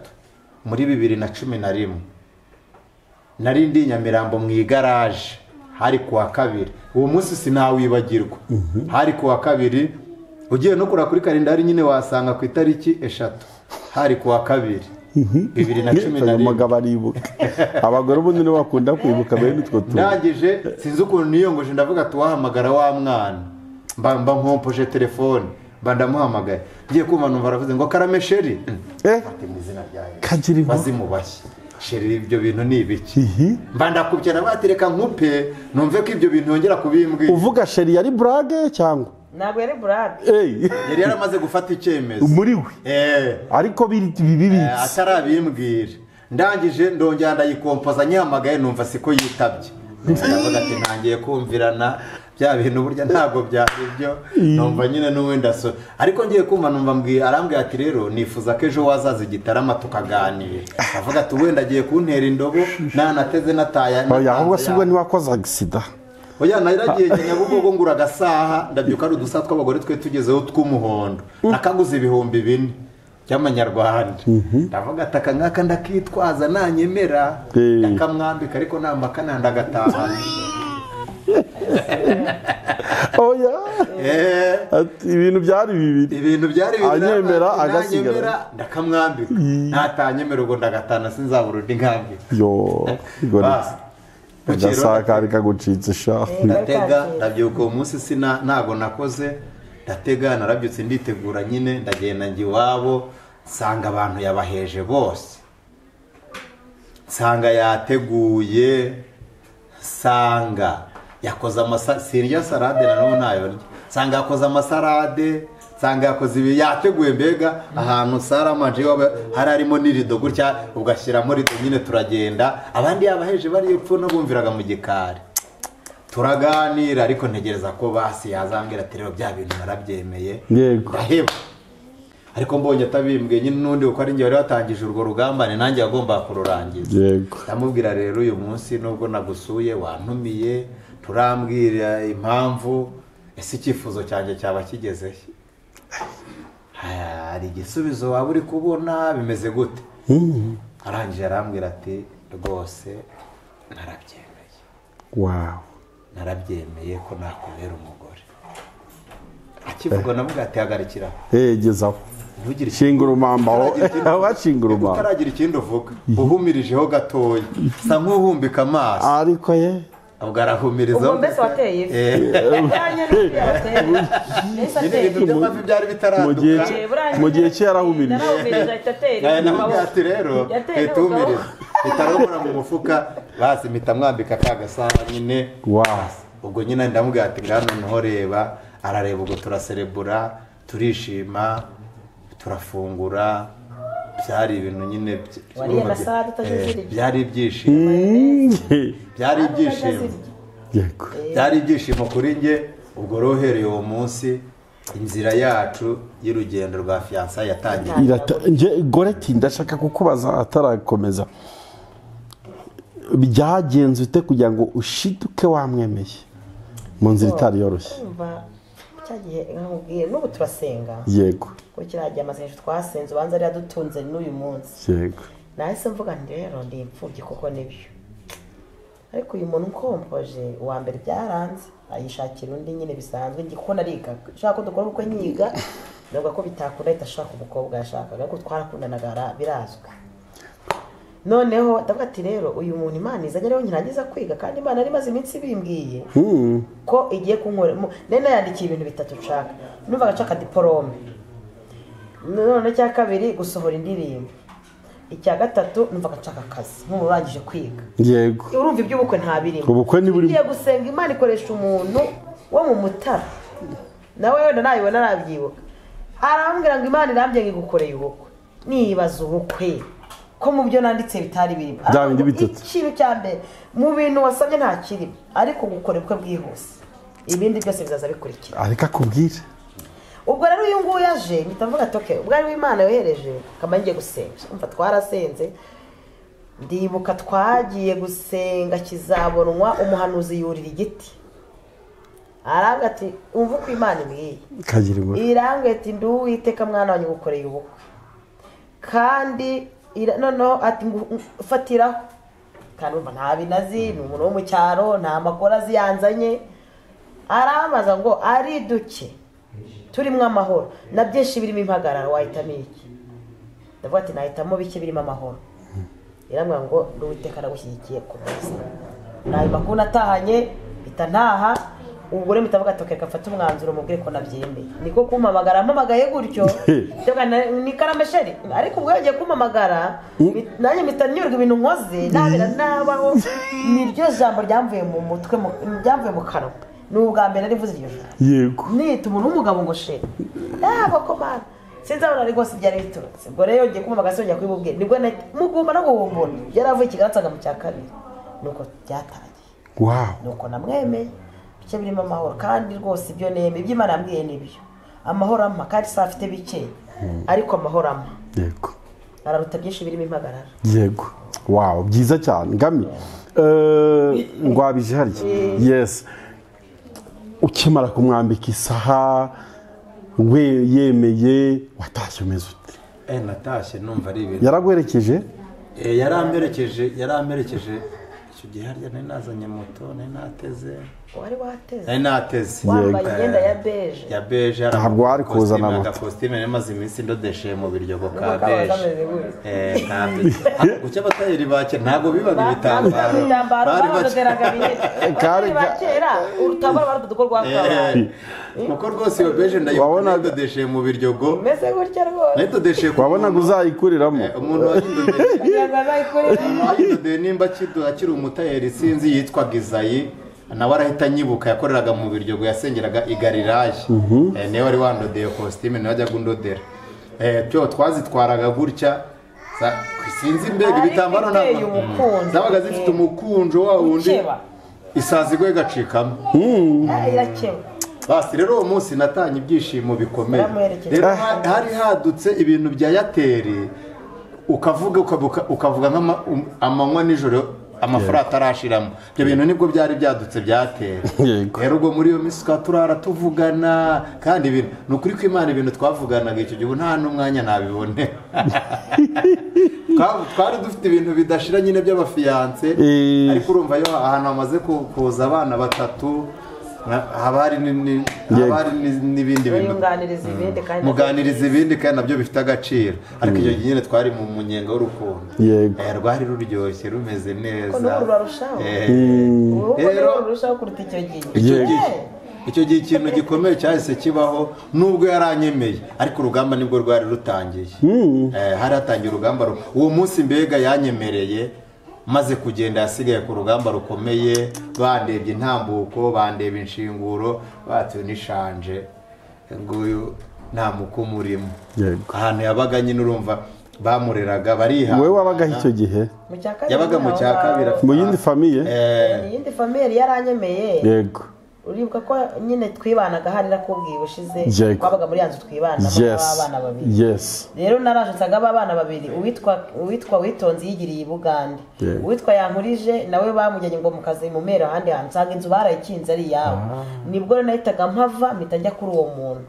muri 2011 nari ndi Nyamirambo mu igaraje hari kuwa kabiri. Uwo munsi sinawibagirwa. Hari kuwa kabiri ugiye no kura kuri kalendari nyine wasanga ku itariki 3 hari kuwa kabiri 2011. Umugabo aribuka. Abagore ubundi nibo bakunda kwibuka bene utwo tuntu. Ndangije sinzi ukuntu niyongoje ndavuga tuwahamagara wa mwana. Mba nkompoje telefone mba ndamuhamagaye. Ngiye kumva numva aravuze ngo karame sheri. Ati mu izina rya Yesu. Bazimubashye. Sheri ibyo bintu ni ibiki? Mba ndakubye nabatereka nkupe numve ko ibyo bintu yongera kubimbwira. Uvuga sheri yari brage cyangwa? Ntabwo yari brage. Yari yaramaze gufata icyemezo. Muri we. Ariko bibibitse. Atarabimbwira. Ndangije ndongera ndayikompoza nyihamagaye numva siko yitabye. Ndavuga ati ntangiye kumvirana bya bintu burya ntago byari byo. Numva nyine n'uwenda so ariko ngiye kumva numva mbwiye arambwiye ati rero nifuza ko ejo wazaza Igitarama tukaganira. Avuga ati wenda agiye kuntera indobo nanateze nataya. Oya ahubwo sibwo ni wakoze accident. Oya naragiye Nyabugogo ngura agasaha ndabyuka ari udusa tw'abagore twe tugezeho tw'umuhondo nakaguze 4000 by'amanyarwanda. Ndavuga ati aka ngaka ndakitwaza nanyemera ndakamwambika ariko namakana ndagataha. Oya ati ibintu byari bibiri. Ibintu byari bibiri anyemera agasigara ndakamwambika natanyemera ubwo ndagatana sinzabura undi nkambika. Yo igoretse. Agasaka kagucitse sha. Ndatega ndabyuka uwo munsi sina ntago nakoze ndatega narabyutse nditegura nyine ndagenda njye iwabo Nsanga abantu yabaheje bose, nsanga yateguye, nsanga yakoze sirya salade na none ntayo ndya, nsanga yakoze amasarade, nsanga yakoze ibi, yateguye mbega ahantu saramanje hari harimo n'irido gutya, ugashyiramo rido nyine turagenda. Abandi yabaheje bari epfo no bumviraga mu gikari, turaganira, ariko ntegereza ko basi yazambwira ati rero bya bintu narabyemeye, ndaheba. Ariko mbonye atabimbwiye nyine n'undi uko ari njye wari watangije urwo rugamba, ni nanjye yagomba kururangiza. Ndamubwira rero uyu munsi nubwo nagusuye wantumiye, turambwira impamvu, ese icyifuzo cyanjye cyaba kigeze he? Hari igisubizo waba uri kubona bimeze gute? Arangije arambwira ati rwose narabyemeye. Wow. Narabyemeye ko nakubera umugore. Akivuga navuga ati hagarikira. Gezaho. Ntugire urumamba aho urumamba. Utaragira ikindi uvuga, uhumirijeho gatoya. Sa nk'uhumbika amaso. Ariko ye ubwo arahumiriza. Ubwo mbese wateye ivi. Ibintu by'amavi byari bitaraduka. Mu gihe cye yarahumirije. Navuga ati rero hita uhumiriza. Itarobora mu mufuka, basi mpita mwambika ka gasaha nyine. Wow. Ubwo nyine ndamubwira ati ngano noneho reba, arareba, ubwo turaserebura, turishima, turafungura, byari ibintu nyine byari ibyishimo. Byari ibyishimo. Yego. Byari ibyishimo kuri njye. Ubwo rohereye uwo munsi inzira yacu y'urugendo rwa fiança yatangiye. Goreti, ndashaka kukubaza atarakomeza. Byagenze ute kugira ngo ushiduke wamwemeye mu nzira itari yoroshye? Cyagihe nkubwiye n'ubu turasenga. Yego. Ko kiragiye amasengesho twasenze ubanza ari yadutunze n'uyu munsi. Yego. Nahise mvuga nti rero ndi imfubyi koko nibyo. Ariko uyu muntu nkompoje uwa mbere byaranze, ayishakira undi nyine bisanzwe, ngi kuko nariga. Nshaka ko dukora ubukwe nyiga, ndavuga ko bitakunda ahita ashaka umukobwa yashakaga, ariko twarakundanaga birazwi. Noneho ndavuga ati rero uyu muntu Imana izanye rero nkirangiza kwiga, kandi Imana yari imaze iminsi bimbwiye ko igiye kunkora. Nari nayandikiye ibintu bitatu nshaka. Numvaga nshaka diporome, none cya kabiri gusohora indirimbo, icya gatatu numvaga nshaka akazi nk'umuntu urangije kwiga. Yego. Urumva iby'ubukwe nta birimo. Ubukwe ni burimo. Ngiye gusenga Imana ikoresha umuntu wo mu Mutara, nawe wenda nayibona arabyibuka, arambwira ngo Imana irambye ngo igukoreye ubukwe. Nibaza ubukwe ko mu byo nanditse bitari birimo. Ikintu cya mbere mu bintu wasabye nta kirimo, ariko gukora ubukwe bwihuse, ibindi byose bizaza bikurikira. Ariko akubwira. Ubwo rero uyu nguyu aje mpita mvuga ati okay, ubwo ari Imana yohereje kama ngiye gusenga. Umva twarasenze, ndibuka twagiye gusenga kizabonwa, umuhanuzi yurira igiti arambwira ati umva uko Imana imbwiye. Irambwira ati ndi Uwiteka mwana wanjye ngukoreye ubukwe, kandi noneho ati fatiraho. Kandi umva nta binazi, ni umuntu wo mu cyaro, nta makuru azi yanzanye. Arambaza ngo ari duke turimo amahoro na byinshi birimo impagarara, wahitamo iki? Ndavuga ati nahitamo bike birimo amahoro. Irambwira ngo ndi Uwiteka ndagushyigikiye komeza. Nayo makuru natahanye mpita ntaha. Ubwo rero mpita mvuga ati reka mfate umwanzuro mubwire ko nabyemeye. Niko kumpamagara, mpamagaye gutyo ni karamesheri, ariko ubwo yagiye kumpamagara nanjye mpita nyurwa ibintu nkoze nabera nabaho. Niryo jambo ryamvuye mu mutwe, ryamvuye mu kanwa. Ni ubwa mbere narivuze iryo jambo. Yego. Nita umuntu w'umugabo ngo sheri. Yaba ko mana sinzabona ari rwose byari biturutse. Ubwo rero yongeye kumpamagara sinongera kubimubwira. Nibwo mugomba no guhumbura. Yaravuye i Kigali ansanga mu cya kabiri. Nuko byatangiye. Wow. Nuko namwemeye. Bike birimo amahoro, kandi rwose ibyo nemeye ibyo Imana yambwiye nibyo. Amahoro ampa, kandi saa afite bike, ariko amahoro ampa. Yego. Araruta byinshi birimo impagarara. Yego. Wow, byiza cyane. Ngami. Ngwabije harya. Yes. Ukimara kumwambika isaha we yemeye, watashye umeze ute? Natashye numva ari ibintu. Yaraguherekeje? Yaramperekeje icyo gihe harya nari nazanye moto, nari nateze. Wari wateze. Nari nateze. Wambaye imyenda ya beige. Ya beige. Ntabwo wari kuzana moto. Agakositime nari maze iminsi ndodeshe mu biryogo ka beige. Ntabwo. Kuki abatayeri ba kera ntabwo bibaga ibitambaro. Bari badoderaga bihene. Kari ba kera urutambaro barudoda uko rwakabaye. Kuko rwose iyo beige ndayidodeshe mu biryogo. Meze gutya rwose. Nayidodeshe wabonaga uzayikuriramo. Umuntu wayidodeye nimba akiri umutayeri sinzi yitwaga Izayi. Nawe arahita anyibuka yakoreraga mu biryogo yasengeraga i Galilaya. Niwe wari wandodeye kositime niwe ajyaga undodera. Byo twazitwaraga gutya sinzi mbega ibitambaro ntabwo zabaga zifite umukunjo wa wundi isazi igwe igacikamo. Basi rero uwo munsi natanye ibyishimo bikomeye. Rero hari hadutse ibintu bya Airtel ukavuga ukavuga amanywa nijoro amafaranga atarashiramo. Ibyo bintu nibwo byari byadutse byatera. Rero ubwo muri iyo minsi turara tuvugana kandi ibintu ni ukuri ko Imana ibintu twavuganaga icyo gihe nta n'umwanya nabibone. Twari dufite ibintu bidashira nyine by'abafiyanse ariko urumva yo ahantu hamaze kuza abana batatu haba hari n'ibindi bintu muganiriza ibindi kandi nabyo bifite agaciro. Ariko icyo gihe nyine twari mu munyenga w'urukundo. Rwari ruryoshye rumeze neza. Icyo gihe ikintu gikomeye cyahise kibaho nubwo yaranyemeye ariko urugamba nibwo rwari rutangiye. Hari hatangiye urugamba uwo munsi mbega yanyemereye maze kugenda yasigaye ku rugamba rukomeye bandebye intambuko bandeba inshinguro batuye nishanje nguyu nta mukumurimo. Ahantu yabaga nyine urumva bamureraga bariha. Wowe wabaga icyo gihe? Yabaga mu cya kabiri mu yindi famiye. Yindi famiye yaranyemeye. Yego. Uribuka ko nyine twibanaga hari nakubwiye ubushize twabaga muri yanzu twibana n'abana babiri. Yes. Rero naraje nsaga abana babiri uwitwa Witonzi yigiriye i Bugande. Uwitwa Yankurije nawe bamujyanye ngo mukazi mu mera ahandi hantu nsanga inzu barayikinze ari yawe. Nibwo nahitaga mpava mpita njya kuri uwo muntu.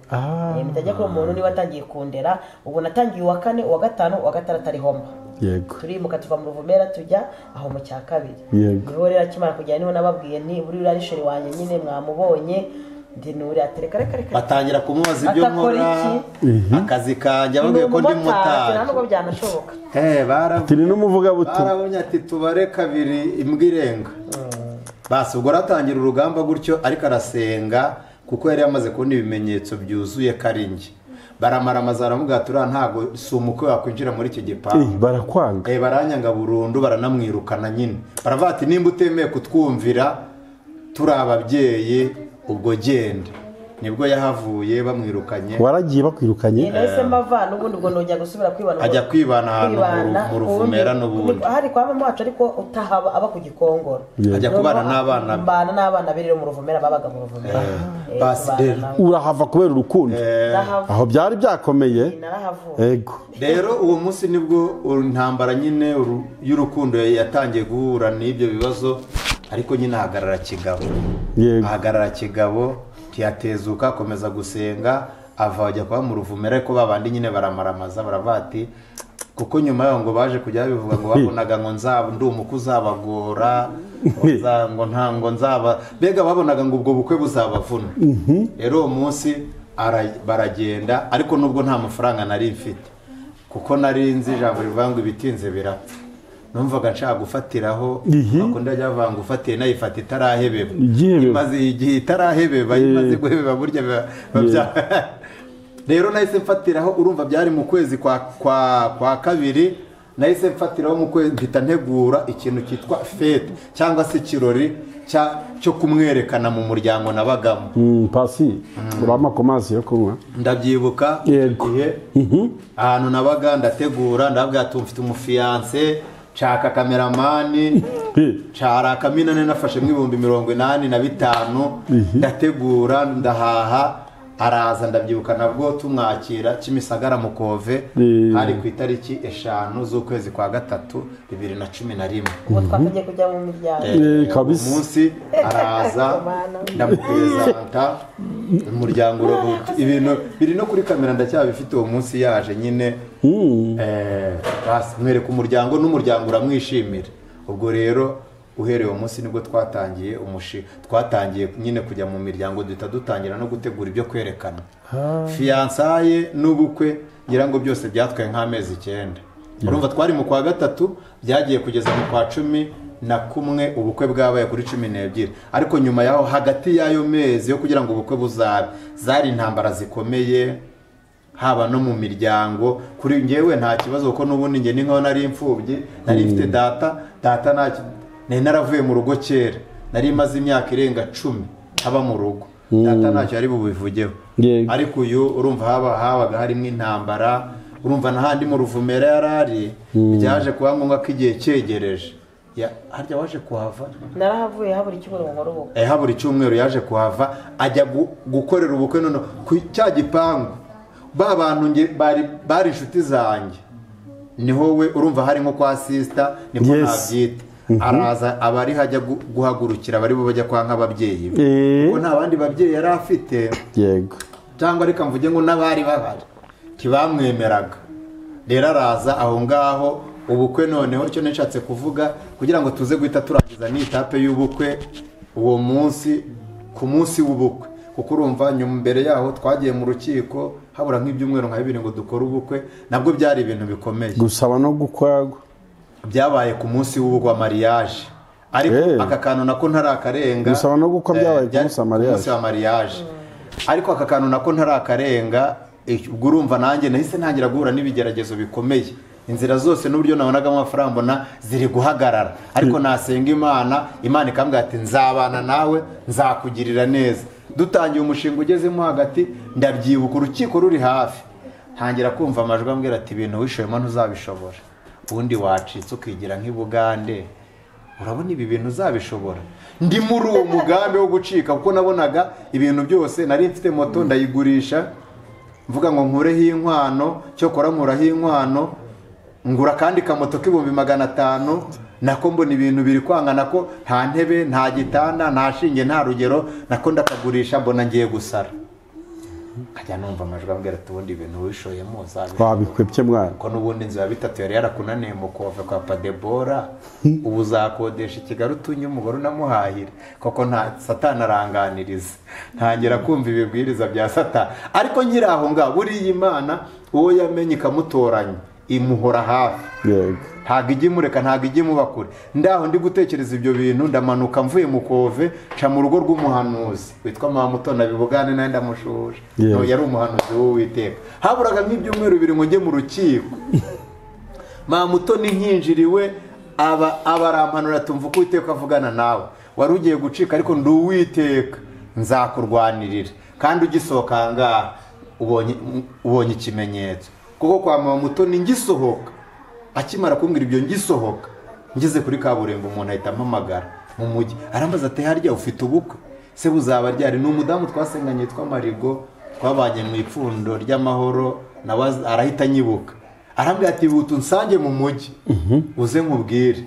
Mpita njya kuri uwo muntu niba atangiye kundera ubu natangiye uwa kane uwa gatanu uwa gatandatu ari homba. Yego. Turimuka tuva mu Ruvumera tujya aho mu cya kabiri. Niho rero akimara kujya niho nababwiye nti buri uri sheri wanjye nyine mwamubonye ndi nuri atereka reka reka batangira kumubaza ibyo nkora akazi kanjye ababwiye ko ndi motari ntabwo byanashoboka. Turi n'umuvuga butumwa barabonye ati tubare kabiri imbwa irenga. Basi ubwo aratangira urugamba gutyo ariko arasenga kuko yari yamaze kubona ibimenyetso byuzuye karingi. Baramaramaza aramuga tura ntago si umukwe wakwinjira muri iki gipangu. Barakwanga. Baranyanga burundu baranamwirukana nyine. Baravuga ati nimba utemeye kutwumvira turi ababyeyi ubwo genda. Nibwo yahavuye bamwirukanye. Waragiye bakwirukanye? Nahise mbava n'ubundi ubwo nojya gusubira kwibana. Ajya kwibana ahantu mu Ruvumera n'ubundi. Hari kwa mama wacu ariko utahaba aba ku Gikongoro. Ajya kubana n'abana. Mbana n'abana be rero mu Ruvumera babaga mu Ruvumera. Basi rero urahava kubera urukundo. Aho byari byakomeye. Yego. Rero uwo munsi nibwo intambara nyine y'urukundo yatangiye guhura n'ibyo bibazo ariko nyine ahagarara kigabo. Ahagarara kigabo ntiyatezuka akomeza gusenga ava ajya kuba mu Ruvumera ariko babandi nyine baramaramaza baravuga ati kuko nyuma yaho ngo baje kujya bivuga ngo babonaga ngo nzaba ndi umukwe uzabagora ngo ntango nzaba mbega babonaga ngo ubwo bukwe buzabavuna. Rero uwo munsi baragenda ariko nubwo nta mafaranga nari mfite kuko nari nzi ijambo rivuga ngo ibitinze birapfa. Numvaga nshaka gufatiraho akunda ajya avanga ufatiye nayifata itarahebeba imaze igihe itarahebeba imaze guhebeba burya rero nahise mfatiraho urumva byari mu kwezi kwa kabiri nahise mfatiraho mu kwezi mpita ntegura ikintu cyitwa fete cyangwa se ikirori cyo kumwerekana mu muryango nabagamo. Pasi urama komazi yo kunywa ndabyibuka igihe ahantu nabaga ndategura ndabwira ati mfite umufiance nshaka kameramani nshara kaminane nafashe mu 85,000 ndategura ndahaha araza ndabyibuka nabwo tumwakira Kimisagara mukove hari ku itariki 5 z'ukwezi kwa 3 2011. Ubwo twakagiye kujya mu miryango kabisa umunsi araza ndamupresenta umuryango ibintu biri no kuri kamera ndacyabifite uwo munsi yaje nyine basi mwereka umuryango n'umuryango uramwishimira. Ubwo rero Uhereye uwo munsi nibwo twatangiye twatangiye nyine kujya mu miryango, duhita dutangira no gutegura ibyo kwerekana. Fiançailles n'ubukwe ngira ngo byose byatwaye nk'amezi 9. Urumva twari mu kwa 3, byagiye kugeza mu kwa 11, ubukwe bwabaye kuri 12. Ariko nyuma yaho hagati y'ayo mezi yo kugira ngo ubukwe buzabe, zari intambara zikomeye haba no mu miryango. Kuri njyewe nta kibazo kuko n'ubundi njye ni nkaho nari imfubyi, nari mfite data nari naravuye mu rugo kera, nari maze imyaka irenga 10 haba mu rugo, data ntacyo yari bubivugeho. Ariko uyu urumva habaga harimo intambara, urumva n'ahandi mu Ruvumera yarari, byaje kuba ngombwa ko igihe cyegereje. Harya waje kuhava? Narahavuye habura icyumweru nkora ubukwe. Habura icyumweru yaje kuhava ajya gukorera ubukwe none ku cya gipangu. Ba bantu nge bari inshuti zanjye, niho we urumva hari nko kwa sister niko nabyita. Araza abari hajya guhagurukira bari bo bajya kwa nk'ababyeyi be, kuko nta bandi babyeyi yari afite. Yego. Cyangwa reka mvuge ngo n'abari bahari ntibamwemeraga. Rero araza aho ngaho ubukwe. Noneho icyo nishatse kuvuga kugira ngo tuze guhita turangiza ni etape y'ubukwe uwo munsi, ku munsi w'ubukwe, kuko urumva nyuma mbere yaho twagiye mu rukiko habura nk'ibyumweru nka 2 ngo dukore ubukwe, nabwo byari ibintu bikomeye. Gusaba no gukwagwa byabaye ku munsi w'ubukwe wa mariage. Ariko aka kantu nako ntarakarenga. Gusaba no gukwa byabaye ku munsi wa mariage. Ariko aka kantu nako ntarakarenga. Ubwo urumva nanjye nahise ntangira guhura n'ibigeragezo bikomeye. Inzira zose n'uburyo nabonaga amafaranga mbona ziri guhagarara, ariko nasenga Imana, Imana ikambwira ati nzabana nawe, nzakugirira neza. Dutangiye umushinga ugezemo hagati, ndabyibuka urukiko ruri hafi, ntangira kumva amajwi ambwira ati ibintu wishoyemo ntuzabishobora, ubundi wacitse ukigira nk'ibugande, urabona ibi bintu uzabishobora. Ndi muri uwo mugambi wo gucika, kuko nabonaga ibintu byose. Nari mfite moto ndayigurisha, mvuga ngo nkureho inkwano, cyokora nkuraho inkwano, ngura kandi kamoto k'ibihumbi 500, nako mbona ibintu biri kwanga, nako nta ntebe, nta gitanda, nta shinge, nta rugero, nako ndakagurisha, mbona ngiye gusara. Nkajya numva amajwi ambwira ati ubundi ibintu wishoyemo uzabishobora. Wabikwepye mwana. Ko n'ubundi inzu ya 3 yari yarakunaniye mu kove kwa Padebora, ubu uzakodesha i Kigali utunye umugore unamuhahire, koko nta Satani aranganiriza. Ntangira kumva ibibwiriza bya Satani. Ariko nkiri aho ngaho, buriya Imana uwo yamenye ikamutoranya imuhora hafi. Yego. Ntago ijya imureka, ntago ijya imuba kure. Ndaho ndi gutekereza ibyo bintu, ndamanuka mvuye mu kove nca mu rugo rw'umuhanuzi witwa Mama Mutoni Bibugane, nawe ndamushuje. Yari umuhanuzi w'Uwiteka. Haburaga nk'ibyumweru 2 ngo njye mu rukiko. Mama Mutoni nkinjiriwe aba abarampanura tumva uko Uwiteka avugana nawe. Wari ugiye gucika ariko ndi Uwiteka nzakurwanirira. Kandi ugisohoka ngaha ubonye ikimenyetso. Kuko kwa Mama Mutoni ngisohoka, akimara kumbwira ibyo ngisohoka, ngeze kuri kaburimbo umuntu ahita ampamagara mu mujyi, arambaza ati harya ufite ubukwe se buzaba ryari? Ni umudamu twasenganye yitwa Marigo, twabanye mu ipfundo ry'amahoro, nawe arahita anyibuka, arambwira ati butu nsange mu mujyi uze nkubwire.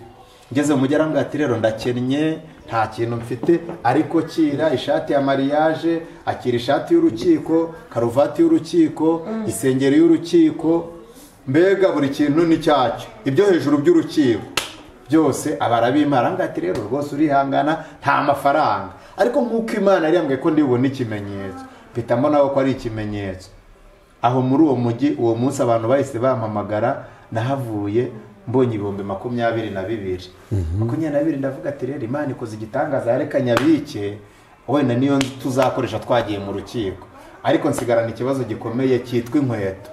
Ngeze mu mujyi arambwira ati rero ndakennye, nta kintu mfite, ariko kira ishati ya mariage, akira ishati y'urukiko, karuvati y'urukiko, isengeri y'urukiko, mbega buri kintu ni cyacyo, ibyo hejuru by'urukiko byose abarabimara. Arambwira ati rero rwose urihangana nta mafaranga, ariko nk'uko Imana yari yambwiye ko ndibona ikimenyetso, mpita mbona ko ari ikimenyetso. Aho muri uwo mujyi uwo munsi abantu bahise bampamagara, nahavuye mbonye 22,000. 22 ndavuga ati rero Imana ikoze igitangaza, yareka nyabike, wenda niyo tuzakoresha twagiye mu rukiko. Ariko nsigarana ikibazo gikomeye cyitwa inkweto.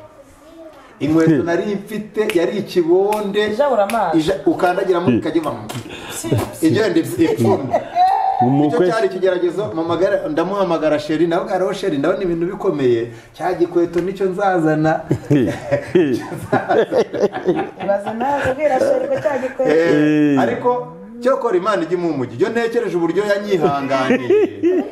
Inkweto nari mfite yari ikibonde, ukandagira mu ikajya igenda ipfunda. Icyo cyari ikigeragezo. Ndamuhamagara sheri, nawe ariho sheri, ndabona ibintu bikomeye, cya gikweto nicyo nzazana. Ariko cyokora Imana ijya imuha, iyo ntekereje uburyo yanyihanganiye,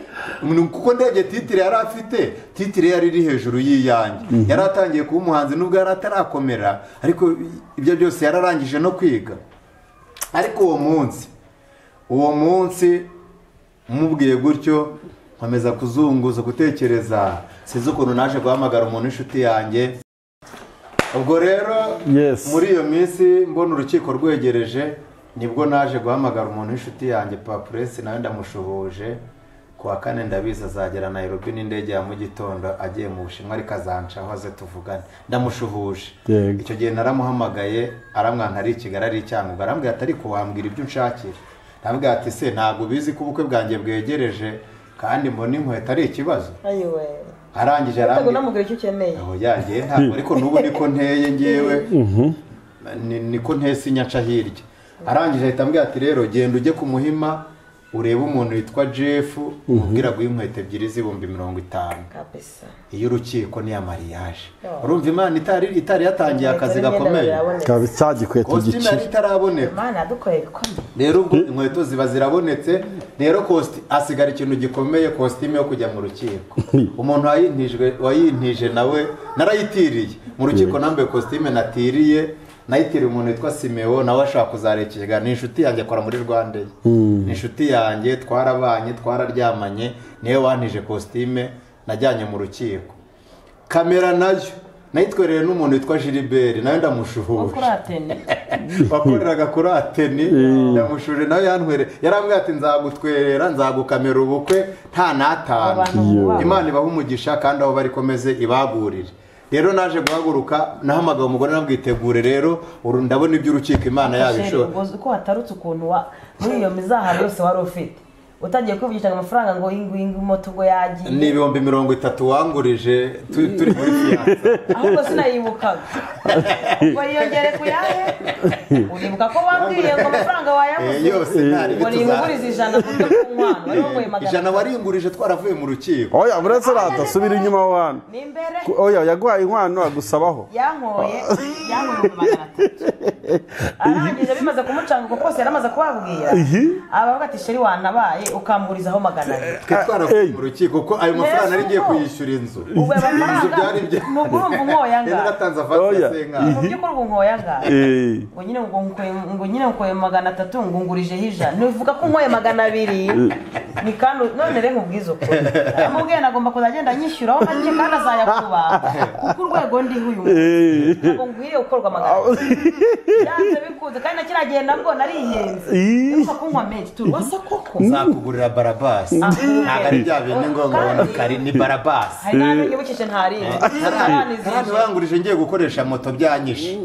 kuko ndebye titire yari afite, titire yari iri hejuru y'iyanjye, yari atangiye kuba umuhanzi nubwo yari atarakomera, ariko ibyo byose yararangije no kwiga. Ariko uwo munsi mubwiye gutyo, nkomeza kuzunguza gutekereza, sinzi ukuntu naje guhamagara umuntu w'inshuti yanjye. Ubwo rero muri iyo minsi mbona urukiko rwegereje, Nibwo naje guhamagara umuntu w'inshuti yanjye Papuresi, nawe ndamushuhuje. Kuwa kane ndabizi azagera Nairobi n'indege ya mu gitondo agiye mu Bushinwa, ariko azancaho aze tuvugane. Ndamushuhuje. Icyo gihe naramuhamagaye aramwana ari i Kigali ari i Cyangugu, arambwira ati ariko wambwira ibyo unshakira. Ndamubwira ati se ntabwo ubizi ko ubukwe bwanjye bwegereje kandi mbona inkweto ari ikibazo. Arangije arambwira namubwira icyo ukeneye. Oya ngiye ntabwo, ariko n'ubu niko nteye ngewe, niko nteye sinyaca hirya. Arangije ahita ambwira ati rero genda ujye ku Muhima urebe umuntu witwa Jeff umubwira guha inkweto ebyiri z'ibihumbi 50 kabisa. Iyo urukiko ni ya mariage. Urumva Imana itari yatangiye akazi gakomeye kabisa, gikweto gici itaraboneka. Imana yadukoreye ibikomeye. Rero ubwo inkweto ziba zirabonetse, rero kosti asigara ikintu gikomeye, kositime yo kujya mu rukiko. Umuntu wayintije nawe narayitiriye mu rukiko, nambaye kositime natiriye, nayitiriye umuntu witwa Simeo, nawe ashaka kuzarekera. Ni inshuti yanjye akora muri Rwanda, ni inshuti yanjye, twarabanye twararyamanye, niwe wantije kositime najyanye mu rukiko. Kamera nayo nayitwereye n'umuntu witwa Gilbert, nawe ndamushuhuje wakoreraga kuri Ateni, ndamushuje nawe yantwere, yarambwiye ati nzagutwerera nzagukamera ubukwe nta n'atanu. Imana ibahe umugisha kandi aho bari komeze ibagurire. Rero naje guhaguruka nahamagaye umugore nabwitegure, rero ndabona iby'urukiko Imana yabishora. Uko watarutse ukuntu muri iyo mizaharo yose wari ufite utangiye kwivugisha amafaranga ngo ingu moto ngo yagiye ni 30,000 wangurije turi muri fiyanse, ahubwo sinayibukaga ngo yiyongere kuyahe. Uribuka ko wambwiye ngo amafaranga wayabuze yose ntari ngo ningurize 100 kuko ku nkwano wari wangoye 500 waringurije twaravuye mu rukiko. Oya buretse rata subira inyuma wana ni imbere. Oya yaguhaye inkwano agusabaho yankoye 300 arangije bimaze kumucanga kuko kose yaramaze kubabwira abavuga ati sheri wanabaye ukamburizaho 200. Twe twaravuye mu rukiko kuko ayo mafaranga nari ngiye kuyishyura inzu. Inzu byari bya mugurumva nkoya nga. Naratanze avance senga. Mu by'ukuri ngo nkoya nga. Ngo nyine ngo nyine nkoye 300 ngo ngurijeho 100. Nivuga ko nkoye 200 ni kandi none rero nkubwiza ukuri. Amubwiye nagomba kuzagenda nyishyuraho make kandi azayakuba kuko urwego ndiho uyu munsi. Ngo ngwiriye gukorwa 200. Byanze bikunze kandi nakiragiye nabwo narihenze. Ndumva ko nkwa menshi turwasa koko. Nzakugurira barabasi. Ntabwo ari bya bintu ngo ngabona kari ni barabasi. Hari n'aho yibukije ntarinze. Kandi wangurije ngiye gukoresha moto byanyishe.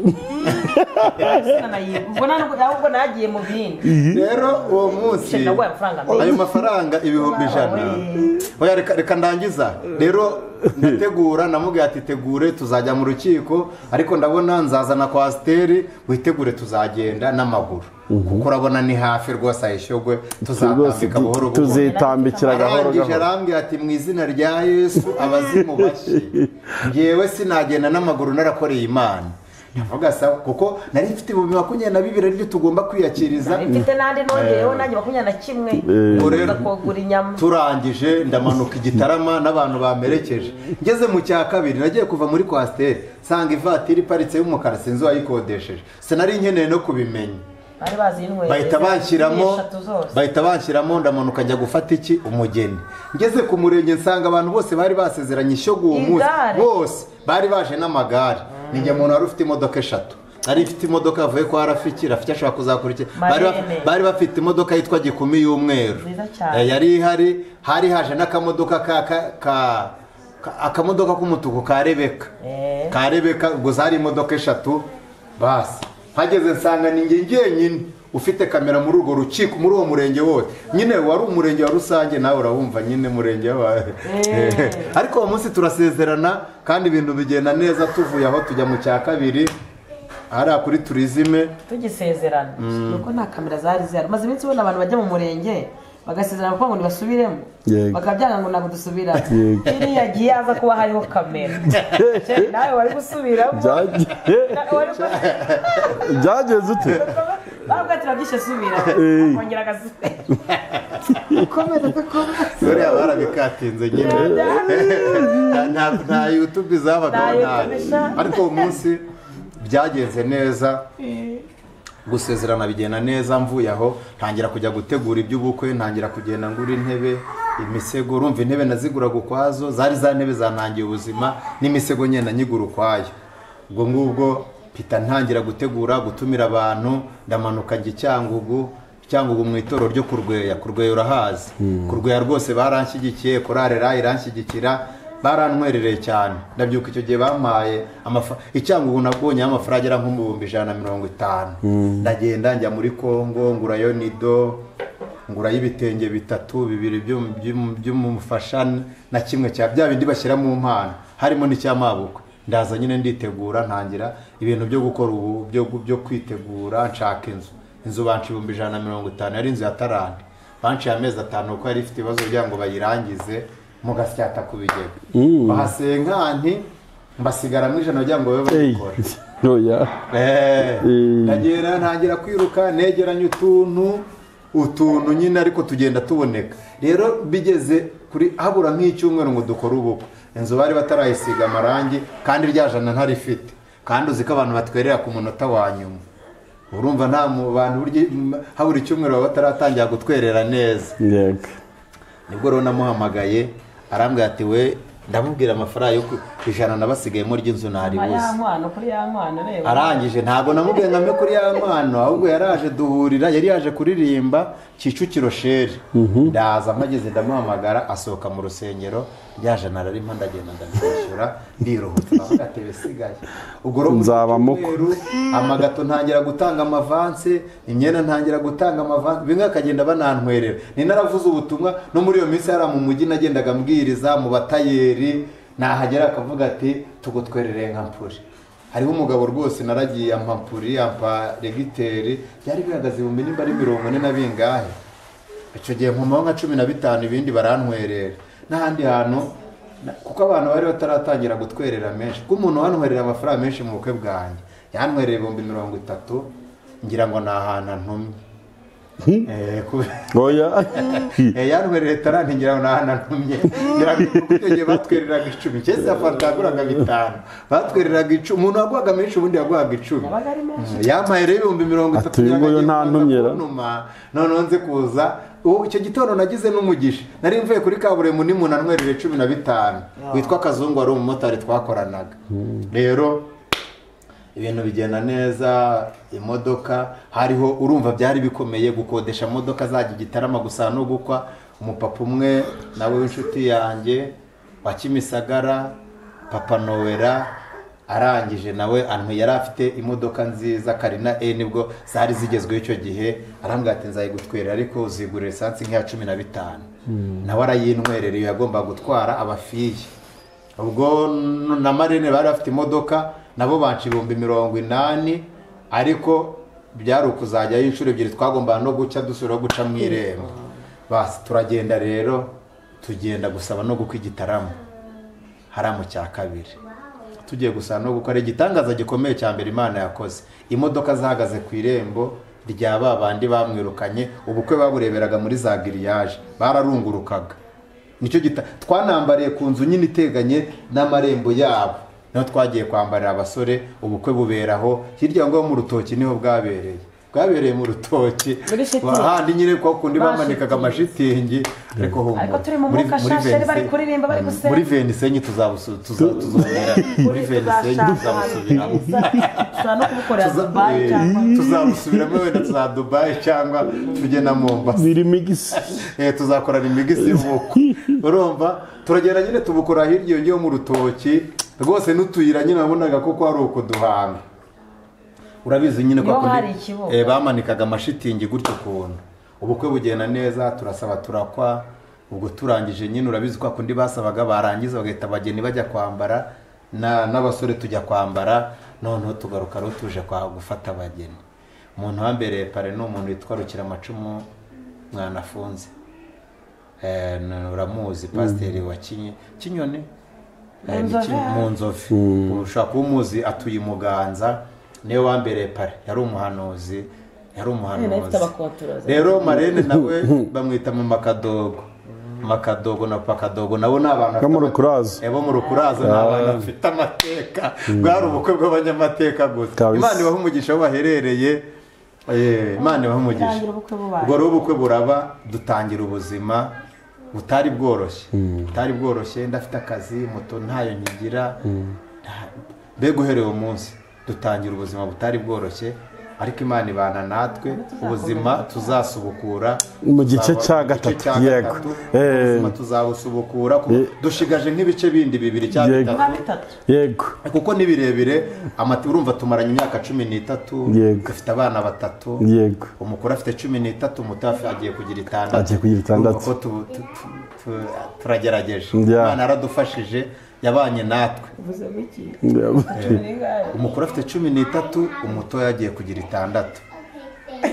Ubwo ahubwo nagiye mu bindi. Rero uwo munsi ayo mafaranga 100,000. Oya reka ndangiza. Rero ndategura namubwiye ati tegure tuzajya mu rukiko, ariko ndabona nzazana kwasiteri witegure tuzagenda n'amaguru. Kuko urabona ni hafi rwose ayishyogwe tuzatambika buhoro buhoro, tuzitambikira gahoro gahoro. Arambwira ati mu izina rya Yesu abazimu bashye, ngewe sinagenda n'amaguru narakoreye Imana. Ndavuga sawa kuko nari mfite 22,000 aribyo tugomba kwiyakiriza. Mfite nandi nongeyeho nanjye 21 kugura inyama. Turangije ndamanuka igitarama n'abantu bamerekeje. Ngeze mu cya kabiri nagiye kuva muri kwasiteri nsanga ivatiri iparitse y'umukara sinzi uwayikodesheje, sinari nkeneye no kubimenya. Bahita banshyiramo ndamanuka njya gufata iki umugeni. Ngeze ku murenge nsanga abantu bose bari basezeranye ishyo uwo munsi, bose bari baje n'amagare. Ninjye muntu wari ufite imodoka 3, ari ifite imodoka avuye kwa Rafiki, Rafiki ashobora kuzakurikira. Bari bafite imodoka yitwa Gikumi y'umweru yari ihari, hari haje n'akamodoka akamodoka k'umutuku ka Rebeka, ka Rebeka. Ubwo zari imodoka 3 basi. Hageze nsanga ninjye njyenyine ufite kamera muri urwo rukiko muri uwo murenge wose. Nyine wari umurenge wa rusange nawe urabumva nyine murenge wawe. Ariko uwo munsi turasezerana kandi ibintu bigenda neza. Tuvuye aho tujya mu cya kabiri hariya kuri turizime tugisezerana, nuko nta kamera zari zihari. Maze iminsi ubona abantu bajya mu murenge bagasezerana kuko ngo ntibasubiremo, bakabyanga ngo ntabwo dusubiramo. Iriya giye aza kuba hariho kamera nawe wari gusubiramo. Byageze ute? Bavuga ati urabyishe subira, akongera agasubira. Buriya barabikatinze nyine, nta YouTube zabagaho nabi. Ariko uwo munsi byagenze neza, gusezerana bigenda neza. Mvuye aho ntangira kujya gutegura iby'ubukwe, ntangira kugenda ngura intebe, imisego. Urumva intebe naziguraga ukwazo, zari za ntebe zantangiye ubuzima, n'imisego nyenda nyigura ukwayo. Ubwo ngubwo Mpita ntangira gutegura gutumira abantu, ndamanuka njya Cyangugu mu itorero ryo Kurweya. Kurweya urahazi. Kurweya rwose baranshyigikiye, korale iranshyigikira, barantwerereye cyane. Ndabyuka icyo gihe bampaye Icyangugu nabonye amafaranga agera nko mu 150,000. Ndagenda njya muri Kongo ngurayo nido, ngurayo ibitenge bitatu, bibiri by'umufasha na kimwe cya bya bindi bashyira mu mpano, harimo n'icyamabukwe. Ndaza nyine nditegura, ntangira ibintu byo gukora ubu byo kwitegura, nshaka inzu. Inzu banci 150,000, yari inzu ya Tarande. Banciye amezi 5 kuko yari ifite ibibazo kugira ngo bayirangize mu gasyata ku bigega. Bahasenkanti mbasigara mu 100 kugira ngo babe babikora. Oya. Ndagera ntangira kwiruka negeranya utuntu nyine ariko tugenda tuboneka. Rero bigeze kuri habura nk'icyumweru ngo dukore ubukwe. Inzu bari batarayisiga amarangi kandi rya jana ntarifite. Kandi uzi ko abantu batwerera ku munota wa nyuma. Urumva nta mu bantu habura icyumweru baba bataratangira gutwerera neza. Yego. Nibwo rero namuhamagaye arambwira ati we, ndamubwira amafaranga yo 100 nabasigayemo ry'inzu naribuze. Ya nkwano kuri ya nkwano reba. Arangije ntago namubwiye ngame kuri ya nkwano, ahubwo yaraje duhurira, yari yaje kuririmba Kicukiro Sheri. Ndaza mpageze ndamuhamagara asohoka mu rusengero, ryaje nararimo ndagenda ndamwishyura ndiruhutsa ndavuga ati bisigaye. Ubwo rero nzaba muko amagato ntangira gutanga amavanse, imyenda ntangira gutanga amavanse, bimwe akagenda banantwerera. Ni naravuze ubutumwa no muri iyo minsi yari mu mujyi nagendaga mbwiriza mu batayeri, nahagera akavuga ati tugutwerereye nka mpuri. Hariho umugabo rwose naragiye ampa mpuri, ampa regiteri, byari bihagaze ibihumbi nimba ari 40 na bingahe. Icyo gihe nkomaho nka 15 ibindi barantwerera. N'ahandi hantu kuko abantu bari bataratangira gutwerera menshi, kuko umuntu wantwerera amafaranga menshi mu bukwe bwanjye yantwerera 30,000 ngira ngo ni ahantu antumye. Oya. Yantwerera tarani ngira ngo ni ahantu antumye. Ngira ngo icyo gihe batwereraga 10, cyese yafataga 5, batwereraga 10. Umuntu waguhaga menshi ubundi yaguhaga 10. Yampaye rero 30,000 nguyu nta ntumyera. Noneho nze kuza icyo gitondo nagize n'umugisha, nari mvuye kuri kaburimbo ni umuntu antwerere 15 witwa Kazungu, wari umumotari twakoranaga. Rero ibintu bigenda neza, imodoka hariho urumva byari bikomeye gukodesha imodoka zajya Igitarama gusa no gukwa. Umupapa umwe nawe w'inshuti yanjye wa Kimisagara, Papa Nowera, arangije nawe antu yari afite imodoka nziza Karina E nibwo zari zigezweho icyo gihe, arambwira ati nzayigutwerera ariko uzigurira esansi nk'iya 15. Nawe arayintwerera, iyo yagomba gutwara abafiye. Ubwo na Marine bari bafite imodoka nabo banci 80,000, ariko byari ukuzajyayo inshuro ebyiri, twagomba no guca dusubira guca mu irembo. Basi turagenda rero tugenda gusaba no gukwa Igitaramo haramu cya kabiri. Tugiye gusa no gukora igitangaza gikomeye cya mbere Imana yakoze. Imodoka zahagaze ku irembo rya babandi bamwirukanye, ubukwe babureberaga muri za grillage, bararungurukaga. Nicyo gita twanambariye ku nzu nyine iteganye n'amarembo yabo. Niho twagiye kwambarira abasore, ubukwe buberaho hirya ngo mu rutoki niho bwabereye. Bwabereye mu rutoki handi nyine kwa kundi bamanikaga amashitingi, ariko ho muri Venisenyi tuzabusubira muri Venisenyi tuzabusubiramo, tuzabusubiramo wenda tuza Dubai cyangwa tujye na Mombasa. Tuzakora imigisi y'ubukwe. Urumva turagenda nyine tubukora hirya yo mu rutoki rwose n'utuyira nyine wabonaga ko kwari ukuduhanga. Urabizi nyine kwa kundi bamanikaga amashitingi gutyo kuntu. Ubukwe bugenda neza, turasaba turakwa. Ubwo turangije nyine urabizi kwa kundi basabaga barangiza bagahita abageni bajya kwambara n'abasore tujya kwambara, noneho tugaruka rero tuje kwa gufata abageni. Umuntu wa mbere pare ni umuntu witwa Rukiramacumu Mwanafunze. Uramuzi pasiteri wa Kinyoni mu Nzovu. Ushobora kuba umuzi, atuye i Muganza, niwe wa mbere pare, yari umuhanuzi, yari umuhanuzi. Rero Marene nawe bamwita mu Makadogo. Makadogo na Pakadogo nabo ni abantu bo mu Rukurazo. Bo mu Rukurazo ni abantu bafite amateka. Bwari ubukwe bw'abanyamateka gusa. Imana ibahe umugisha aho baherereye. Imana ibahe umugisha. Ubwo rero ubukwe buraba, dutangira ubuzima butari bworoshye. Butari bworoshye, ndafite akazi, moto ntayo nkigira. Mbega uhereye umunsi Dutangira ubuzima butari bworoshye, ariko Imana ibana natwe, ubuzima tuzasubukura mu gice cya gatatu. Yego, ubuzima tuzabusubukura, dushigaje nk'ibice bindi bibiri cyangwa bitatu. Yego, kuko ni birebire. Urumva tumaranye imyaka 13, dufite abana batatu. Yego, umukuru afite 13, umuto agiye kugira 6. Turagerageje, Imana yaradufashije, yabanye natwe. Umukuru afite 13, umuto yagiye kugira 6.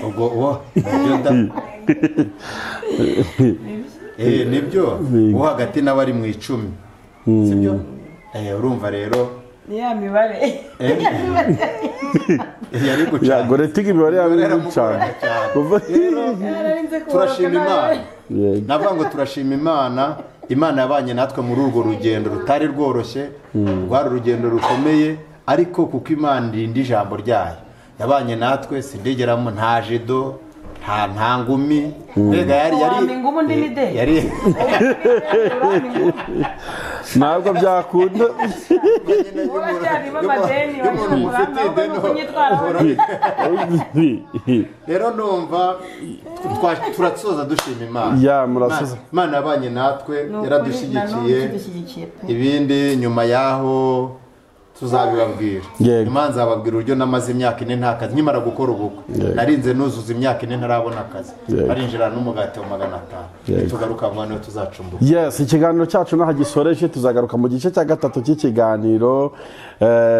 Ubwo uwo nibyo uwo hagati nawe ari mu 10, sibyo? Urumva rero ni ya mibare yari gucana. Goreti imibare yari gucana. Turashima Imana, navuga ngo turashima Imana. Imana yabanye natwe muri urwo rugendo rutari rworoshye, rwari urugendo rukomeye, ariko kuko Imana irinda ijambo ryayo yabanye natwe. Sindigeramo nta jido, nta ngumi, mbega yari ntabwo byakunda. Rero numva turasoza dushima Imana. Imana yabanye natwe, yaradushyigikiye. Ibindi nyuma yaho tuzabibabwira. Imana nzababwira uburyo namaze imyaka 4 nta kazi, nkimara gukora ubukwe narinze nuzuza imyaka 4 ntarabona akazi, barinjira n'umugati wa 500. Tugaruka mu bana tuzacumbuka. Yes, ikiganiro cyacu naho gisoreje, tuzagaruka mu gice cya gatatu cy'ikiganiro.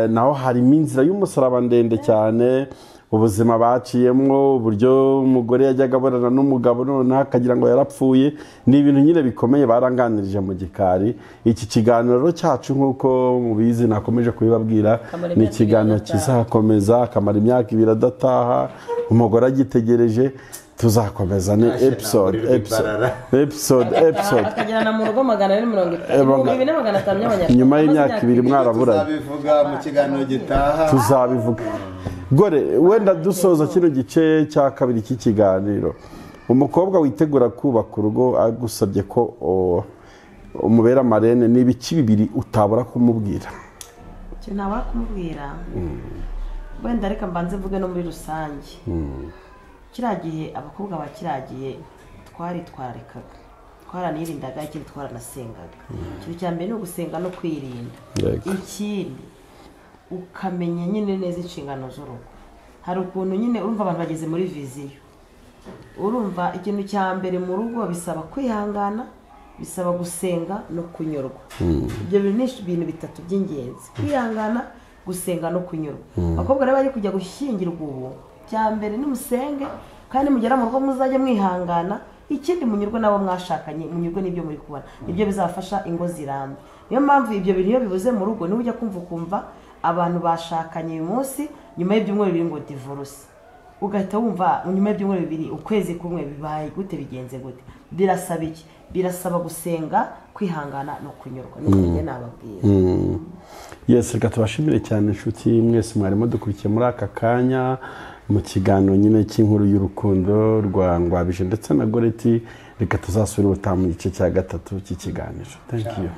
Naho harimo inzira y'umusaraba ndende cyane, ubuzima baciyemo, uburyo umugore yajyaga aborana n'umugabo noneho akagira ngo yarapfuye. Ni ibintu nyine bikomeye baranganirije mu gikari. Iki kiganiro cyacu nk'uko mubizi nakomeje kubibabwira, ni ikiganiro kizakomeza akamara imyaka 2 adataha, umugore agitegereje. Tuzakomeza ni episode akagirana mu rugo 450 y'abanyarwanda nyuma y'imyaka 2 mwaraburanye. Tuzabivuga mu kiganiro gitaha, tuzabivuga. Gore wenda dusoza kino gice cya kabiri cy'ikiganiro, umukobwa witegura kubaka urugo agusabye ko umubera marene, ni ibiki bibiri utabura kumubwira? Icyo ntabura kumubwira wenda reka mbanze mvuge no muri rusange. Kiriya gihe abakobwa ba kiriya gihe twaritwararikaga, twaranirindaga, ikindi twaranasengaga. Ikintu cya mbere ni ugusenga no kwirinda. Ikindi ukamenya nyine neza inshingano z'urugo. Hari ukuntu nyine urumva abantu bageze muri viziyo, urumva ikintu cya mbere mu rugo bisaba kwihangana, bisaba gusenga no kunyurwa. Ibyo bintu ni ibintu bitatu by'ingenzi: kwihangana, gusenga no kunyurwa. Abakobwa rero bari kujya gushyingirwa ubu, cya mbere ni musenge, kandi mugera mu rugo muzajye mwihangana. Ikindi munyurwe nabo mwashakanye, munyurwe n'ibyo muri kubona, nibyo bizafasha ingo ziramba. Niyo mpamvu ibyo bintu iyo bibuze mu rugo, niba ujya kumva ukumva abantu bashakanye uyu munsi, nyuma y'ibyumweru bibiri ngo divorce, ugahita wumva nyuma y'ibyumweru bibiri, ukwezi kumwe, bibaye gute, bigenze gute? Birasaba iki? Birasaba gusenga, kwihangana no kunyurwa. Niko nababwira. Yes, reka tubashimire cyane inshuti mwese mwarimo dukurikiye muri aka kanya mu kiganiro nyine cy'inkuru y'urukundo rwa Ngwabije ndetse na Goreti. Reka tuzasubire ubutaha mu gice cya gatatu cy'ikiganiro. Thank you.